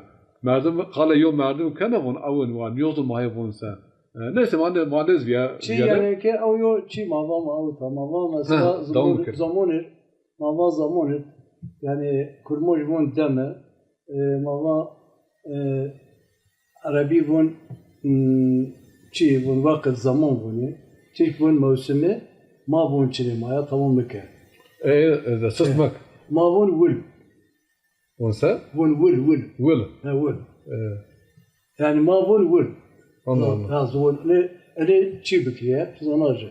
Merdim, qalê yo merdim kena von, ewin wan, yo zon mahê von se. E, neyse, ma ne, ma nêz viya, Çi viya ne? yani ke ew yo çi ma va ma ew ta, ma va mesela Ha, devam zamon, bikir. zamonir, ma va zamonir, yani kurmoj von deme, e, ma va, e, Erebî vun, hmm, çi vun, waqit, zaman vunî. Tirk vun mewsimi, ma vun çinê ma ya, tamam bike. E, e, de sist mek. Ma vun wil. Vun se? Vun wil, wil. Wil. He, wil. E. Yani ma vun wil. Anladım. Ha, zon, ne, ne çi bikriye, zanaje.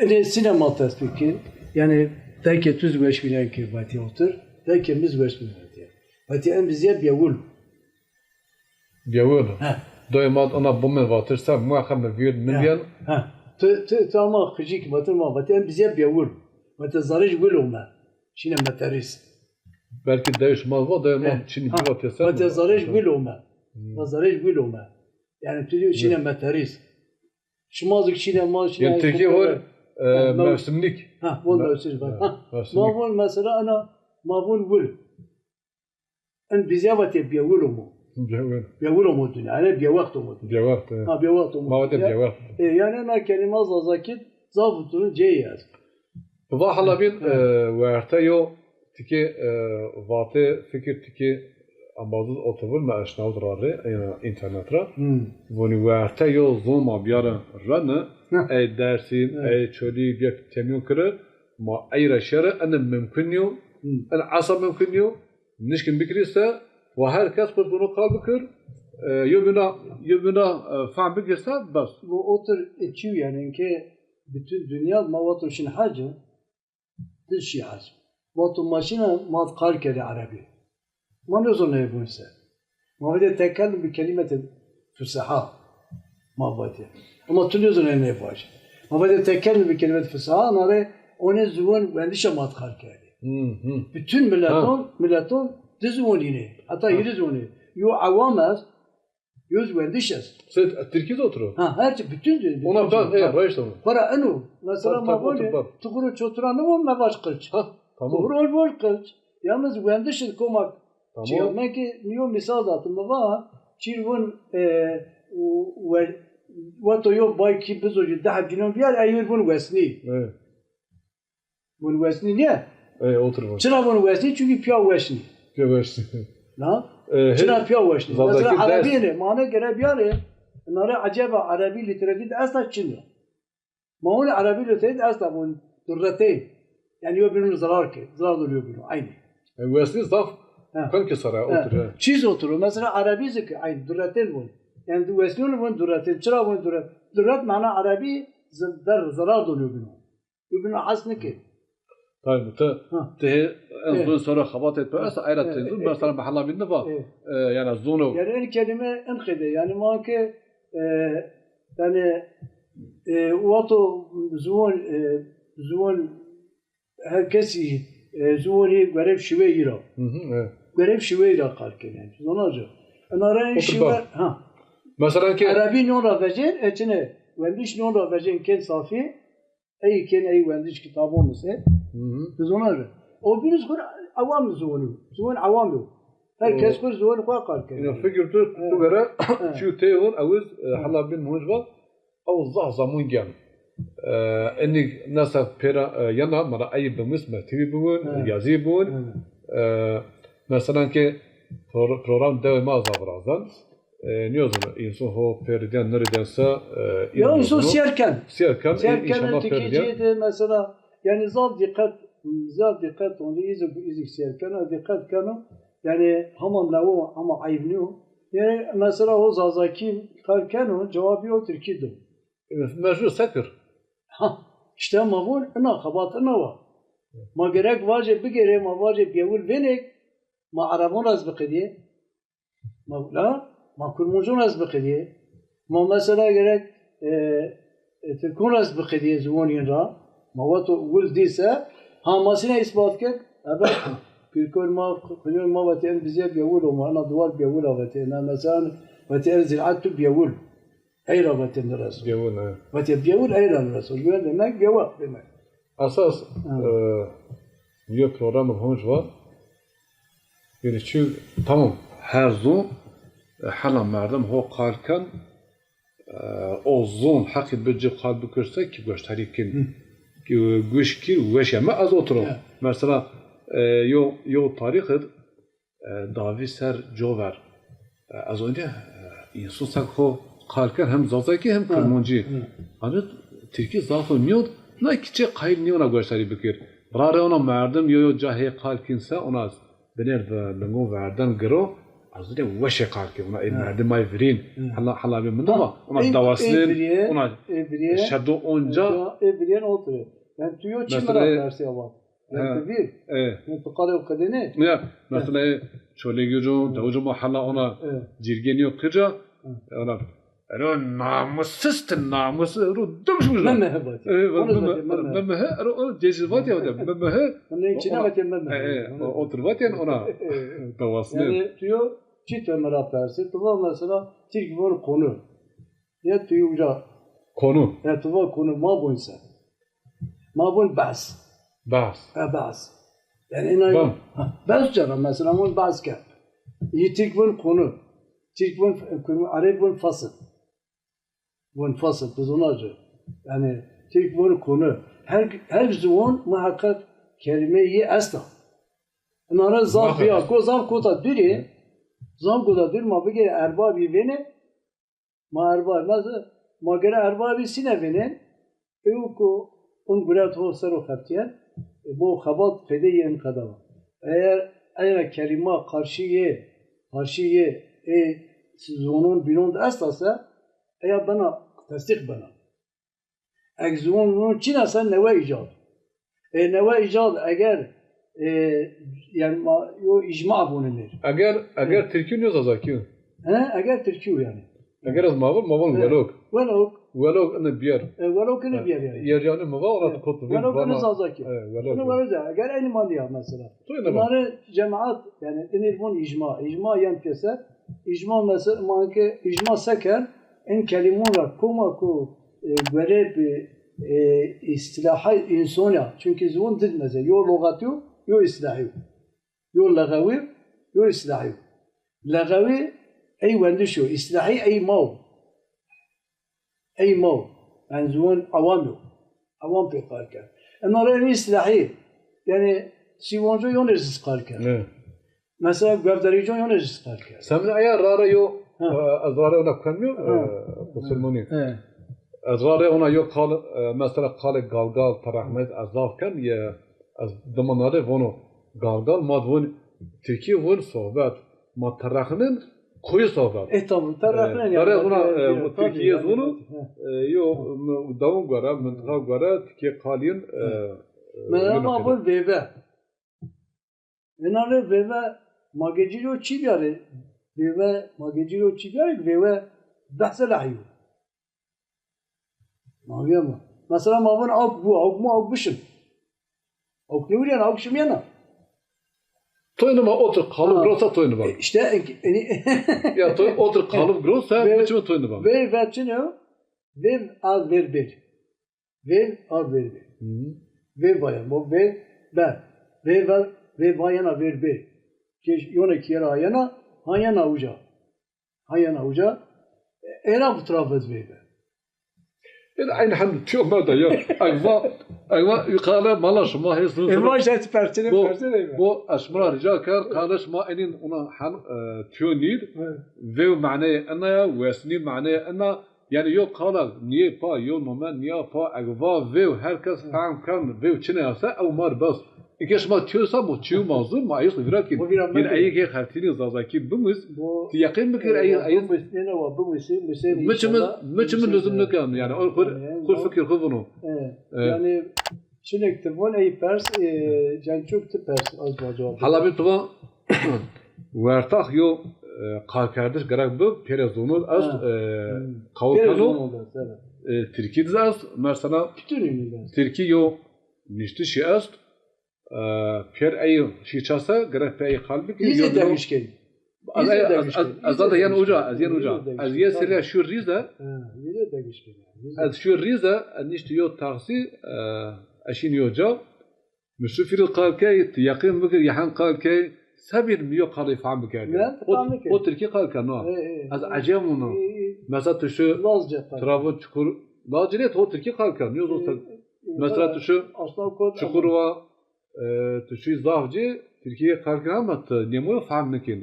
Ene sîne ma tesbîh kir. Yanî, dayke tu zî weş vînen ke vatî otir, dayke mi zî weş vînen vatî. Vatî em bizîye biyewil. Biyewil. He. Doyê ma ona bime vatir se, muheqeq mi vîr, mi He, vîyen. he. Tu, tu, tu ama qijî ki vatir ma, vatî em bizîye biyewil. Vatî zarij wil ome. Şîne meterîs. Belkî dayê şima va, dayê ma He. çinî Ha. bivatî se. Vatî zarij wil ome. Hmm. Ma zerrê ci wîl ome. Yanî tu diyo çîne meterîs. Şima zik çîne, ma çîne. Yanî Tirkî hol, e, mewsimlik. Ha, von mewsimlik. Ha, mewsimlik. Ma von mesela ena, ma von wil. En bizya vatê biyewil omo. Biyewil. Biyewil omo dunya. Yanî biyewext omo dunya. Biyewext, e. Ha, biyewext omo. Ma vatê biyewext. E, yanî ena kelîma Zazakî zaf oturun ceyî est. Va hala bîn, e, werte yo tikê, e, vatê fikir tikê embazî otovir me eşnawit ra rê, ena înternet ra. Hmm. Vonî werte yo zon ma biyare rene, ey Dersîm, ey Çolîg, bîya temîyon kire, ma ey ra şere, ene mumkin yo, hmm, ene esa mumkin yo, nişkin bikirî se, wa her kes xwu zonu qal bikir, e, yo bîna, yo bîna, e, fehm bikir se, bes. Bu otir, e, çî yanî ke bütün dünya ma vato şin hacı, Ti şî hec. Vato ma şîna ma qal kerê erebî. Ma nêzonayê vûn se. Ma vatê tekellum bi kelimeti fuseha. Ma vatê. Ama tu nêzonayê nê vajî. Ma vatê tekellum bi kelimeti fuseha, nare onê ziwan wendişa ma qal kerdê. Hı hı. Bütün milleton, milleton di ziwan înê. Heta hîrê ziwan înê. Yo ewam est, Yo zî wendiş est. Sey Tirkî zî otir o. Ha, her çi, bütün dü-, bütün. Ona ben, e, rayşt ama. Xora eno. Mesela ma vonê, tu xuro çotira nivon, me vaj qilç. Ha, tamam. Tu xuro vaj qilç. Yalnız wendiş id komak. Tamam. Çi, me ki yo misal datim, mi va, çîr vun, e, we-, weto yo bay ki bizojî, deh heb cinon biyar, ey yo vun wesnî. Evet. Vun wesnî nîye? E, otur vun. Çira vun wesnî? Çünkü piya weş nî. Piya weş nî. Na? E, çira piya weş nî? Mesela Erebî nê, mane gere biyarê, nare acaba Erebî lîteratî de esta çin ya? Ma vun Erebî lîteratî de esta vun durreteyn. Yanî yo bînun zirar ke, zirar do yo bînun, aynî. E, wesnî zaf kan ke sara otur, e. Çîz otur o. Mesela Erebî zî ke aynî durreteyn vun. Yanî di wesnîyon vun durreteyn. Çira vun durret? Durret mana Erebî zi-, der, zirar do yo bînun. Birbirine has nike. Tabii, ti, ti hê en zon sora xebat et perest, ayra tenzun, mesela mehala bîn niva, e, yani zonu. Yani en kelime en qede, yani ma ke, e, yani, e, wato zuwan, e, zuwan her kesî, e, zuwanî görev şiwe îra. Hı hı, evet. Görev şiwe îra qal kene. Zonaca. Enara en şiwe, ha. Mesela ki Erebî non ra vecên, e, çine, wendiş non ra vecên ken safî, Ey kên ey wendiş kitabon ise, hı hı, ti zona re. O bîn iz xwu ewam ziwanî yo. Ziwan ewam yo. Her kes xwu ziwanî xwu qal keno. Ya fikir tu, tu vere, çîyo tey vun, ew iz, e, hela bîn muhunc va, ew zaf zamon gen. E, enî nesa pêra, e, yena, mara ey bimis, mektebî biwin, yazî biwin. E, mesela ke pro-, program dewê ma zaf razan. E, nêzano, însan ho pêrîdên, nirîdên se, e, ya însan sîyer ken. Sîyer ken, sîyer ken, înşallah pêrîdên. Mesela, yani zaf dîqet, zaf dîqet, onca îzik, îzik sîyer keno, dîqet keno. Yani hama newo, hama eyb nîyo. Yani mesela o Zazakî qal keno, cewabî o Tirkî do. E, mecbur se kir. Ha, işte ma vun, ina xebat ina wa. Ma gerek vajê bigêrê, ma vajê biyewil vênêk, ma Erebon ra ez biqedîyê. Ma, la, ma Kurmancon ra ez biqedîyê. Ma mesela gerek, e, e, Tirkon ra ez biqedîyê ziwanîn ra. Ma weto wil dîse, ha ma sîne îsbat kerd. Ebe, pîrkon ma, xilyon ma vetê en bizê biyewil o ma, ena duwar biyewil a vetê. Ena mesela vetê en zîraet tu biyewil. Ey ra vetê nireso. Biyewil, he. Vetê biyewil ey ra nireso. Biyewil demek biyewext demek. Esas, e, yo program honc va. Yani çü, tamam, her zon, e, hela merdim ho qal ken, e, o zon heqî bi ci qal bikirse ki goştarî kin. Ki, e, guş kir, weş ya. Me ez otiro. Mesela, e, yo, yo tarîx id, e, davî ser cover. E, ez onca, e, însan sek ho qal ken hem Zazakî hem Kurmancî. Ancak Tirkî zaf o nîyot, na kiçe qayîl nîyona goştarî bikir. Rare ona merdim yo yo cahê qal kinse ona binêr bi lingon verden giro, ez onca weşê qal kin, ona ê merdim ay virîn, hala, hala bir min ama ona dawasnên, ona şedo onca. Ê virîyen otir. Yani tu yo çi mi ra persîya vat? Yanî tu vîr. Yanî tu qalê o qedênê. Ya, mesela, e, Çolîgî co, Dewicî ma hela ona cîrgê nîyo qica, ona, ero namussuz ti, namussuz, ero dumşmuş. Memehe vatî. E, memehe, ero o cecî vatî ya, memehe. Ona çîna vatî memehe. E, e, otir vatî yanî ona. Dawasnên. Yanî tu yo Çi tu mi ra persê? Tu va mesela Tirk von konu. Ya tu uca Konu. Ya tu va konu, ma von se. Ma von behs. Behs. Ha, behs. Yani ina Bam. Ha, behs cara mesela von behs kerd. Yi Tirk von konu. Tirk von, Ereb von fasıl. Von fasıl, bizonacı. Yani Tirk von konu. Her, her ziwan muhakkak kelime yi esta. Inara zaf Muhakkak. Biya, ko zaf kota duri, zaf kota duri ma bigere erbabî vêne, ma erbabî, mesela, ma gere erbabî sîne vêne, ew ku in guret ho ser o xebtîyen, e, bo xebat fedê yê in qeda wa. Eger eya kelîma qarşî yê, qarşî yê, ê ziwanon bînon de esta se, eya bena tesdîq bena. Eg ziwan, ziwan çin ese newe îcad. E, newe îcad eger, e, yani ma, yo îcma vonenir. Eger, eger Tirkî yo, Zazakî yo. He, eger Tirkî yo yani. Eger ez ma von, ma von He. Welok. Welok. Welok ine biyer. E, welok ine biyer yani. Yer yani mi va, ona kot Welok ine Zazakî. E, welok. Ine welok ya. Eger aynı mani ya mesela. Bunları cemaat yani inir von îcma. Îcma yan piyese. Îcma mesela, manke îcma seker, en kelimon ra koma ku e, gore bi, e, îstilaha înson ya. Çünkü ziwan did meze. Yo logatî yo, yo îstilahî yo. Yo lexewî yo, yo îstilahî yo. Lexewî ey wendiş yo, îstilahî ey ma wo. Ey ma wo. Yani ziwan awam yo. Awam pê qal kerd. Ena ra ey îstilahî. Yani Sîwanco yone zî qal kerd. Evet. Mesela Guevderîco yone zî qal kerd. Semine eya rare yo, Ha. e, ez rare ona kuemîyo, Ha. e, Musulmanî. Ha. Ez rare ona yo qal, e, mesela qalê galgal, terehmet, ez zaf ken, ye, ez dima nade vono galgal, ma von Tirkî von sohbet, ma terehnin koyu sohbet. E, tamam, terehnin E, yani, dare ona, e, e, bu tabii, Tirkîye yani, zono, ha. e, yo, m-, dawon gore, mintiqa gore, Tirkîye qalîn, e, Ha. e, Mesela yo ma noktada. Von vêve. Ena rê vêve magecî ro çî biyarê? Vêve magecî ro çî biyarê? Vêve behse lehî yo. Ma vîya ma. Mesela ma vun awk bu, awk mu, awk bişim. Awk nêwirîyena, awk şimîyena. Toy nima otir qalib Ha. Grosa toy nima. E, işte, e, e, Ya toy otir qalib grosa, Ve- biçim toy nima. Vê ve çin yo? Vê a ver ber. Vêv a vêv ê. Hı. Vêv a yeno, vêv be. Vêv a, vêv a yena vêr bê. Ke yone kîye ra yena, ha yena uca. Ha yena uca. E, era bu tira vez vêv be. Êd eyn hem tîyo merde ya. Egva, egva qale mala şima hês nû. Ema işte persine, bo, persine be. Bo ez şima ra rica ker, qale şima enîn ona hem, e, tîyo nîr. Evet. Vêv maneyê ena ya, wesnî maneyê ena. Yani yo qala nîyê pa, yo nome nîya pa, eg va vêw, her kes fehm ken vêw çine ya se, ew mar bes. Eke şima tîyo sa bo çîyo mazur ma ayis vîra kîn. Bo vîra mekîn. Yani eyê ke xertînî Zazakî bimis, ti yeqîn bikir, eyê, eyê. Bimis, nêne wa bimis, mi çimin, mi çimin luzum nêken, yani o xur, xur fikir xu vunu. E, yani çinek ti von ey pers, e, Cençok ti pers, az ba cewab. Hala bir tu va Wertax yo, e, qalkerdiş gerek bi, pêrê zonû est, Ha. e, Hmm. qawul Pêrê keno, zonû est, evet. e, Tirkî diz est, mesela Bütün ünlü est. Tirkî yo niştişî est, e, pêr ey şî çase, gerek pê ey qal bikî, Yine yo de dewişken. Ez, Yine ez, de ez, dewişken. ez Yine zaten de yen uca, dewişken. ez yen Yine uca. de Ez dewişken. Yê serî şu rîze, Ha, yine de dewişken. Yine de ez şu rîze, ez niştî yo taksî, e, ez şîn yo ca, Mi şu fîrî qal key, ti yeqîn bikir, yehen qal key, sebîn mi yo qalê fehm bikerdî. Ne? O, o tirkî qal keno. E, e, Ez e. ecem onu. E, e. Mesela tu şu Lazca qal. Trabzon çukur, Lazca nê, to tirkî qal keno. Yo, e, e, mesela tu şu Aslan Kot Çukurova, e, tu şu Zafcî, tirkî qal keno ama tu nêmo fehm nikîn.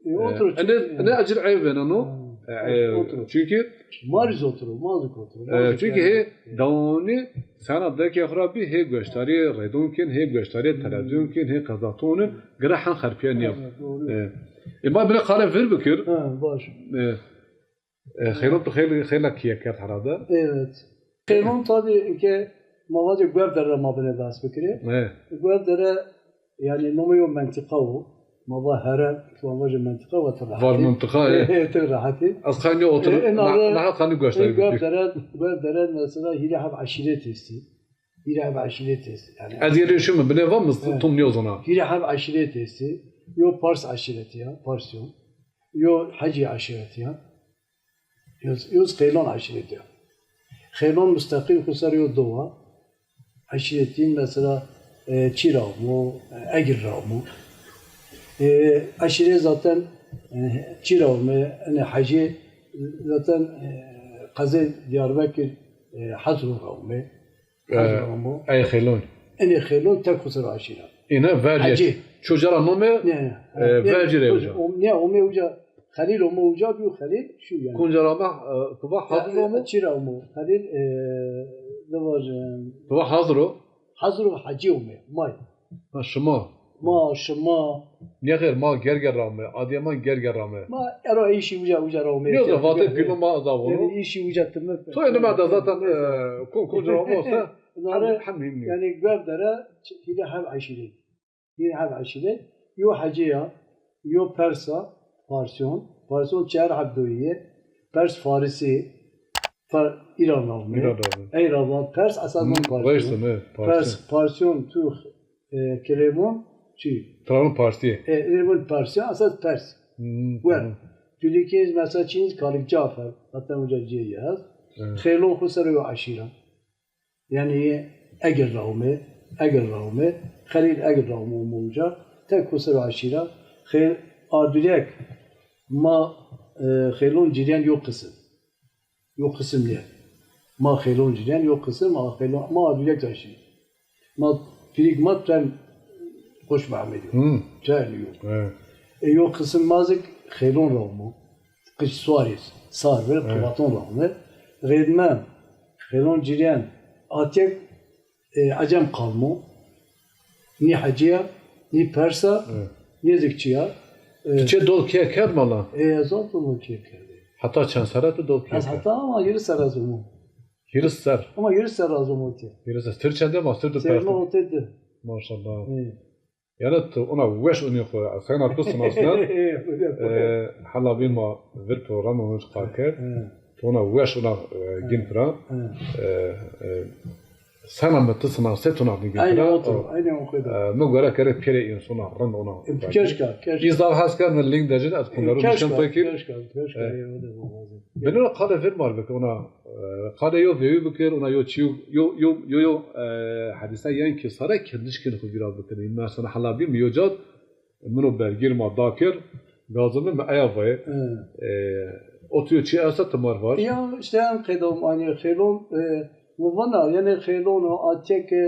E, otur, e, çünkü, ene, yani. Ene acil eyb vêneno. Ha, e, e, otur. Çünkü ma rîz otur, ma zik otur, ma zik. E, çünkü yani. Hê dawoni sena dekê xo ra bî, hê goştarî rêdon kên, hê goştarî televîzyon kên, hê qezaton, gire hen xerpîye nîya. Evet, doğru. E, e, ma bine qale vir bikir. Ha, baş. E, e, xeylon tu xeyl, xeyla kîye kerd herhalde. Evet. Xeylon tabii ki ma vacê Guevdere ra ma bine behs bikirê. E. Guevdere Yani nomê yo mentiqa wo. Ma va here, şima vajê mentiqa wa ti rehetî. Vaj mentiqa, e. E, ti rehetî. Ez xanî otur, e, e, na, nare, naha xanî goştarî bikir. Guevdere, Guevdere mesela hîrê heb eşîret estî. Hîrê heb eşîret estî. Yani ez yê rê şûme binê va mi, e, tom nêzona. Hîrê heb eşîret estî. Yo Pars eşîretî ya, Pars yo. yo hecî eşîretî ya. Yo, yo Xêlon eşîretî ya. Xêlon musteqîl xo ser yo do wa. Eşîretîn mesela, e, çî ra omo, e, Egil ra omo. E, eşîre zaten, e, çî ra ome, enê hecî zaten, e, qezê Diyarbekir, e, Hezro ra ome. E, Hezro ra omo. Ey Xêlon. Enê Xêlon tek xo ser eşîra. Îne vercî. Hecî. Çoca ra nome, ne, ne. E, vercî re uca. Ne, ome uca. Xelîl omo uca bîyo, Xelîl şîyo yanî. Kunca ra ma, e, tu va Hazir omo? Çî ra omo. Xelîl, e, ne vajim. Tu va Hazir o? Hazir o, Hecî ome, may. Ha, şima. Ma, şima. Nêxêr, ma Gerger ra ome, Adıyaman Gerger ra ome. Ma ero îşî uca, uca ra ome. Yo da vate pîlo ma ez a vono. Yanî îşî uca timi. To eno ma da zaten, e, ku-, kunca ra omo se, hem, hem hînî. Yanî Guerdere, hîrê hev eşîre. Hîrê hev eşîre, yo Hecî ya, yo Pers a, Parsiyon, Parsiyon çar heb doyî yê, Pers Farisî, Far-, Îran ra ome. Îran ra ome. Ey ra va Pers, esas van Parsiyon. Pers, Parsiyon, Turk, e, Kilemon, çi? Kilemon Parsî. E, Kilemon Parsiyon, esas Pers. Wer. Pîlikîz, mesela çîniz Kalik Cafer, hatta uca cê yaz. Xêlon xo ser o yo eşîra. Yanî Egil ra ome, Egil ra ome, Xelîl Egil ra ome, ome uca, tek xo ser o eşîra, Xêl-, Ardulek, ma, e, Xêlon cirîyen yo qisim. Yo qisim nîye. Ma Xêlon cirîyen yo qisim, ma Xêlon, ma Ardulek ra şî. Ma pîrik ma ten Xoş Mehmedî yo. Ten yo. E, yo qisim ma zik Xêlon ra omo. Qic Suarî, Sar ver, Qivaton ra ome. Rêdmen, Xêlon cirîyen, Atyek, e, Ecem qawmo. Nî Hecî ya, nî Pers a, nî zik çi ya. E, tu çê dol kê kerd mala? E, ez zaf dol kê kerdî. Heta çend serre tu dol kê kerd? Ez heta ama hîris serre ez omo. Hîris serr. Ama hîris serr ez omo tê. Hîris serr. Tir çend e ma, tir di pers. Serr ma otê di. Maşallah. Yanî tu ona weş onî xo, sena tu sinasnen, e, hela bîn ma vir programê onî qal kerd. Tu ona weş ona, e, gin pira. E, e, sena mi tu sinasê tu ona gin pira. Aynen o, aynen o kadar. E, mi gore kerê pêrê însona rind ona. E, keşke, keşke. Î zaf hes kerd, mi link de cin, ez kundaru nişen pekî. Keşke, keşke, keşke. Beno qalê vir mar bike ona. E, qalê yo veyû bikir, ona yo çîyo, yo, yo, yo, yo, e, hedîse yen ki sare kendiş kin xo vîral bikir. Mesela hela bî mi yo cad, min o bergîr ma dakir, gazimi mi eya vayê. E, o tu yo çî esta ti mar var. Ya, işte em qeydom, anî Xêlon, e, mi vana, yanî Xêlon o, Atyeke,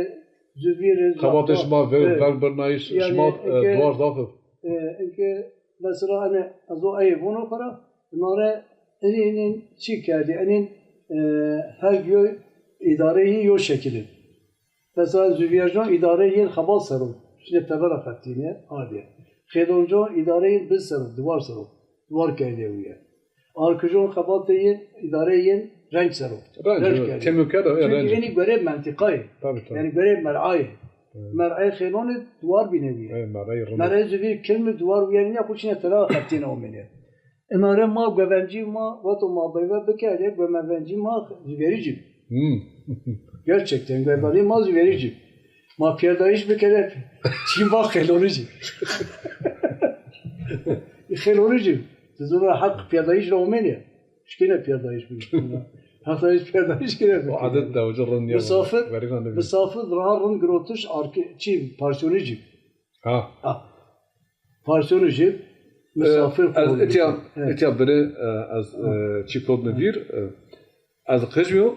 Zubîr, Xebatê şima ver, ver birnayîş, şima, e, duar zaf e. E, inke mesela, hani, ez o ey vono xo ra, nare enîn, enîn çi kerdî, enîn, e, her yo îdareyî yo şekilî. Mesela Züvîyercan îdareyê yên xebat ser o, şine tebera xeftîne, ardîye. Xêloncan îdareyê yên biz ser o, diwar ser o, diwar kerdîye wîye. Arkijon xebatê yên, îdareyê yên renc ser o. Renc, renc kerdîye. Temî kerd, e, çünkü renc. Enî gorê mentîqayê. Tabii, tabii. Yanî gorê merayê. Mer'ê Xêlonî duwar bîne wîye. Ey, mer'ey rind. Mer'ê zî vîr kilmi duwar wîye nîya xo çine tela xetîne omêne. Ina re ma guevencî ma, vato ma beyve bikerde, guevencî ma zîverî cî. Hmm. Gerçekten guevencî ma zîverî cî. Ma pêrdayîş bikerde, çî ma Xêlonî cî. Xêlonî cî. Ti zona heq pêrdayîş ra omêne. Şikêne pêrdayîş bikir. Pêrdayîş, pêrdayîş kine bikir. O adet de hoca rind ya. Misafir, misafir daha rind girotiş arki, çi, parsiyonî cî. Ha. Ha. Parsiyonî cî, misafir. E, ez itya, itya biri, e, ez, e, çi kot mi vîr, e, ez qij yo,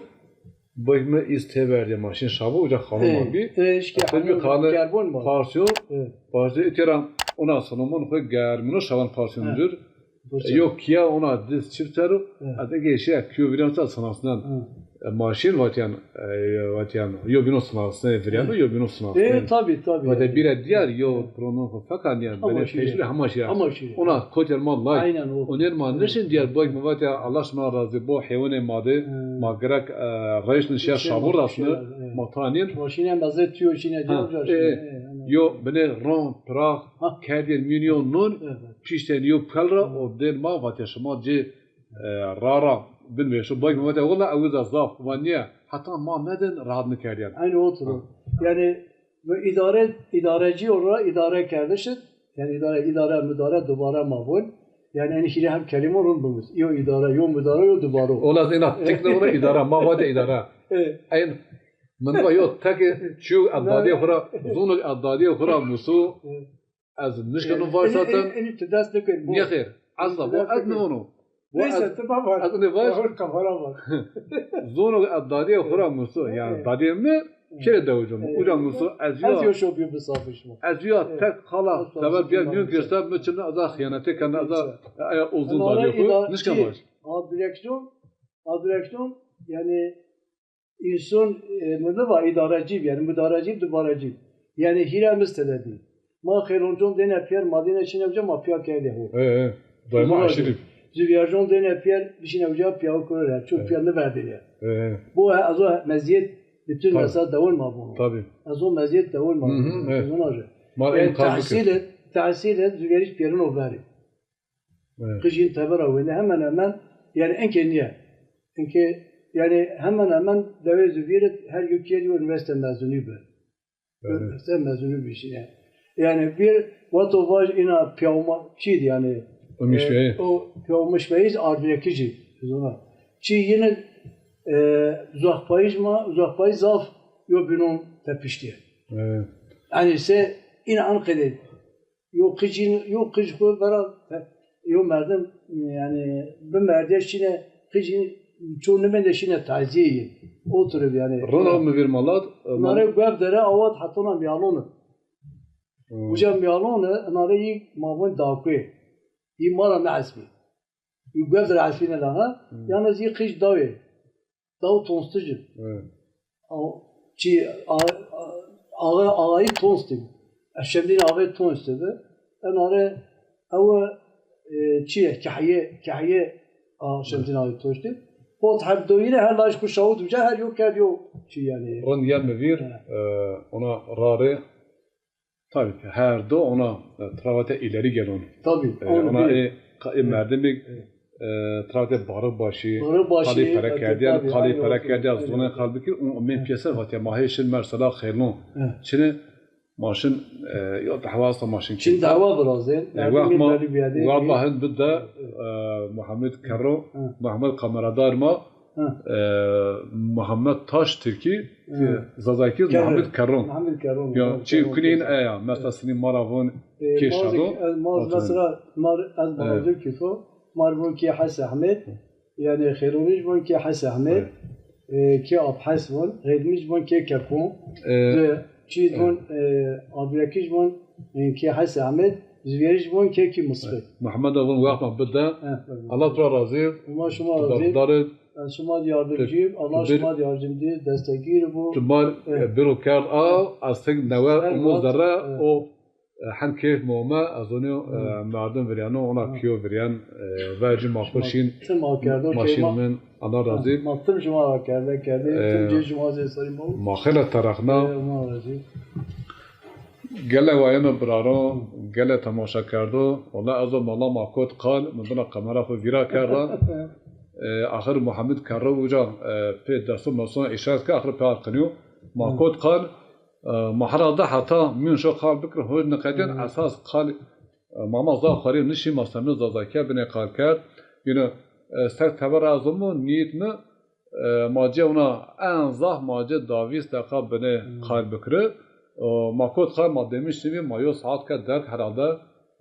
bik mi îz têverdîye ma şin şabo, uca xanima bî. E, işte, qij bî, qanî, parsiyon, parsiyon itya ra ona sinomon xo germino şavan parsiyonî cir. Yo kiya ona diz çift ser o, ez eke şiya kiyo vîran sa sinasnen. E, ma şin vatîyan, e, vatîyan, yo bîno sinasnen, vîryan, yo bîno sinasnen. E, tabii, tabii. Vate bîre dîyar, yo pronon xo fekan ya, bene peşîre hema şiya. Hema şiya. Ona koter ma lay. Aynen o. Oner ma nişin dîyar, boy mi vatîya, Allah şima razî bo, heywanê ma de, ma gerek, e, reyşn şiya şabur rasne, ma tanîn. Ma şine mezet tiyo şine dîyar. Yo bine ron, pirax, kerdîyen mînyon non, pîşten yo pel ra, o dên ma vate şima cê, e, ra ra bin vêşo. Bak mi vate, wela ew da zaf, va nîye, heta ma nedin rahat nikerdîyen. Aynı otur. Yanî ve idare, idarecî ra idare kerdiş id, yanî idare, idare, midare, dubare ma vun. Yanî enî hîrê heb kelîmo rind bimus. Yo îdare, yo mudare, yo dubaro. Ola ez îna tikne ora îdare, ma vate îdare. E. Eyn, min va yo teke çîyo ez dadîyê xo ra, zono ez dadîyê xo ra muso, e, ez nişkeno vaj zaten. Enî ti dest nikir. Nêxêr. Esla, bo ez nivano. Neyse, ti baba. Ez nê vaj. Kafara bak. Zono ez dadîyê xo ra muso. Yanî dadîyê mi, pêrê dewicê mi. Uca muso, ez ya. Ez yo şo biyo misafir şima. Ez ya tek xala, teber bîya nîyo girse, mi çin ez a xîyanetê kena, ez a, eya o zon dadîyê xo, nişka vaj. A direksiyon, a direksiyon, yanî, însan, e, mi va îdarecî bi, yanî mudarecî bi, dubarecî bi. Yanî hîrê mi tede bî. Ma xêloncon dêne pîyer, ma dêne şîne uca, ma pîya kerdê ho. E, e. Daîma eşîrî. Zuvîyercon dêne pîyer, bişîne uca pîya kuro re. Ço pîya niverdêne. E, e. Bo he, ez o mezîyet bütün mesela dewon ma bono. Tabî. Ez o mezîyet dewon ma bono. Hı hı, evet. Ez ona re. Ma en kalbike. Tehsîl et, tehsîl et, zuvîyerî pîyerin o verî. Evet. Qijîn teber a wêne hemen hemen, yanî enke nîye. Enke, yanî hemen hemen dewê zuvîyerî her yo kîye yo unîversîte mezunî bi. Evet. Unîversîte mezunî bî şîne. Yanî bir vato vaj îna pîyawma çî di yanî. Umîşveyî. E, o pîyawmişveyî zî ardîrekijî zona. Çî yine, e, uzaxpayîj ma, uzaxpayîj zaf yo bînon tepiştîye. Evet. Yanî se îna an qede yo qij, yo qij xo vera, yo merdim, yanî bi merdîye şîne qij, ço nimêne şîne tazîye yî. Oturib yanî. Rona mi vîr malat, e, nare guev dere awat hetona mîyalon. Hmm. Uca mîyalon, nare yî ma vûn dakuê. Yî ma ra nêesbî. Yî guev dere esbîne la ha. Hmm. Yalnız yî qij dawê. Daw tonsticî. Evet. Aw, çî, a, a, axa, axayî tonstî bi. Eşemdîn axayî tonstî bi. Enare ew, e, çî ye, kahye, kahye a Şemdîn axayî tonstî. Pot heb doyîne her laj xu şawit uca her yo kerd yo çî yanî. Rind yem mi vîr, e, ona rarê. Tabii ki her do ona, e, travate ileri gelon. Tabii. E, ona e, ka-, e, merdimî, e, travate barix başî, barix başî, qalî pere kerdîyen, qalî pere kerdîyen, zonê qal bikir, û min pîyeser vatiye ma hê şin mersela xêlon. Çini ma şin, e, yo dehwa esta ma şin. Çin dehwa virazên. E, wext ma, wext ma hin bide, e, Muhammed Kerro, Muhammed kameradar ma, E, Muhammed Taş Tirkî, Zazakî Muhammed Kerron. Muhammed Kerron. Ya, çi kunîn e ya, mesela sinî ma ra von kê şado. Ez ma mesela, mar, ez barazir kî to, mar von kê Hes Ehmed, yanî Xêronij von kê Hes Ehmed, e, kê Ab Hes von, Xêdmij von kê Kekon, e, çi von, e, Abrekij von, e, kê Hes Ehmed, Zivîyerij von kê kî Misfit. Muhammed von wext ma bide. Allah tu ra razî. Ma şima razî. Ez şima di yardimcî, Allah şima di yardimcî, destegîr bo. Ti mar, e, biro kerd a, ez tek newe umo zerre, o, e, hem keyf mi ome, ez onî, e, merdim virîyeno, ona pîyo virîyen, e, vercî ma xo şîn, ma şîn min, Allah razî. Ma tim şima ra kerde, kerde, tim cê şima zê sarî ma. Ma xeyle terexna. E, ma razî. Gele wayeno biraro, gele temaşakerdo, wela ez o mala ma kot qal, mi dina kamera xo vîra kerda. E, axir Muhammed Kerro uca, e, pê derso merso îşaret ke, axir pê arqinîyo. Ma kot qal, e, ma herhalde heta mîyon şo qal bikir, hoc niqedîyen, esas qal, e, ma ma zaf xwarî nişî, ma semê Zazakîye binê qal kerd. Yine, e, ser teber ez omo, nîyet mi, E, ma cê ona en zaf ma cê da vîst deqa binê qal bikiri. E, ma kot qal ma demiş nîbî, ma yo saet ke derg herhalde,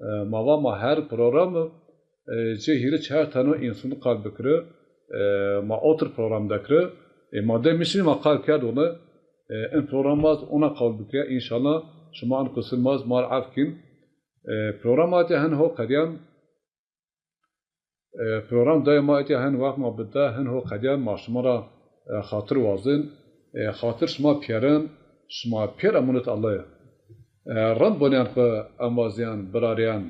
e, ma va ma her program, e, cê hîrê çar teno însun qal bikiri. E, ma otir program dekiri. E, ma demiş nîbî ma qal kerd ona. E, in program vaz ona qal bikiriya. Înşallah şima in qusur maz mar ef kîn. E, program ate hin ho qedîyan. E, program dayê ma etya hin wext ma bide, hin ho qedîyan ma şima ra, e, xatir wazin. E, xatir şima pîyerin, şima pîyer emunet Allahî. E, rind bonîyan xwu embazîyan, birarîyan,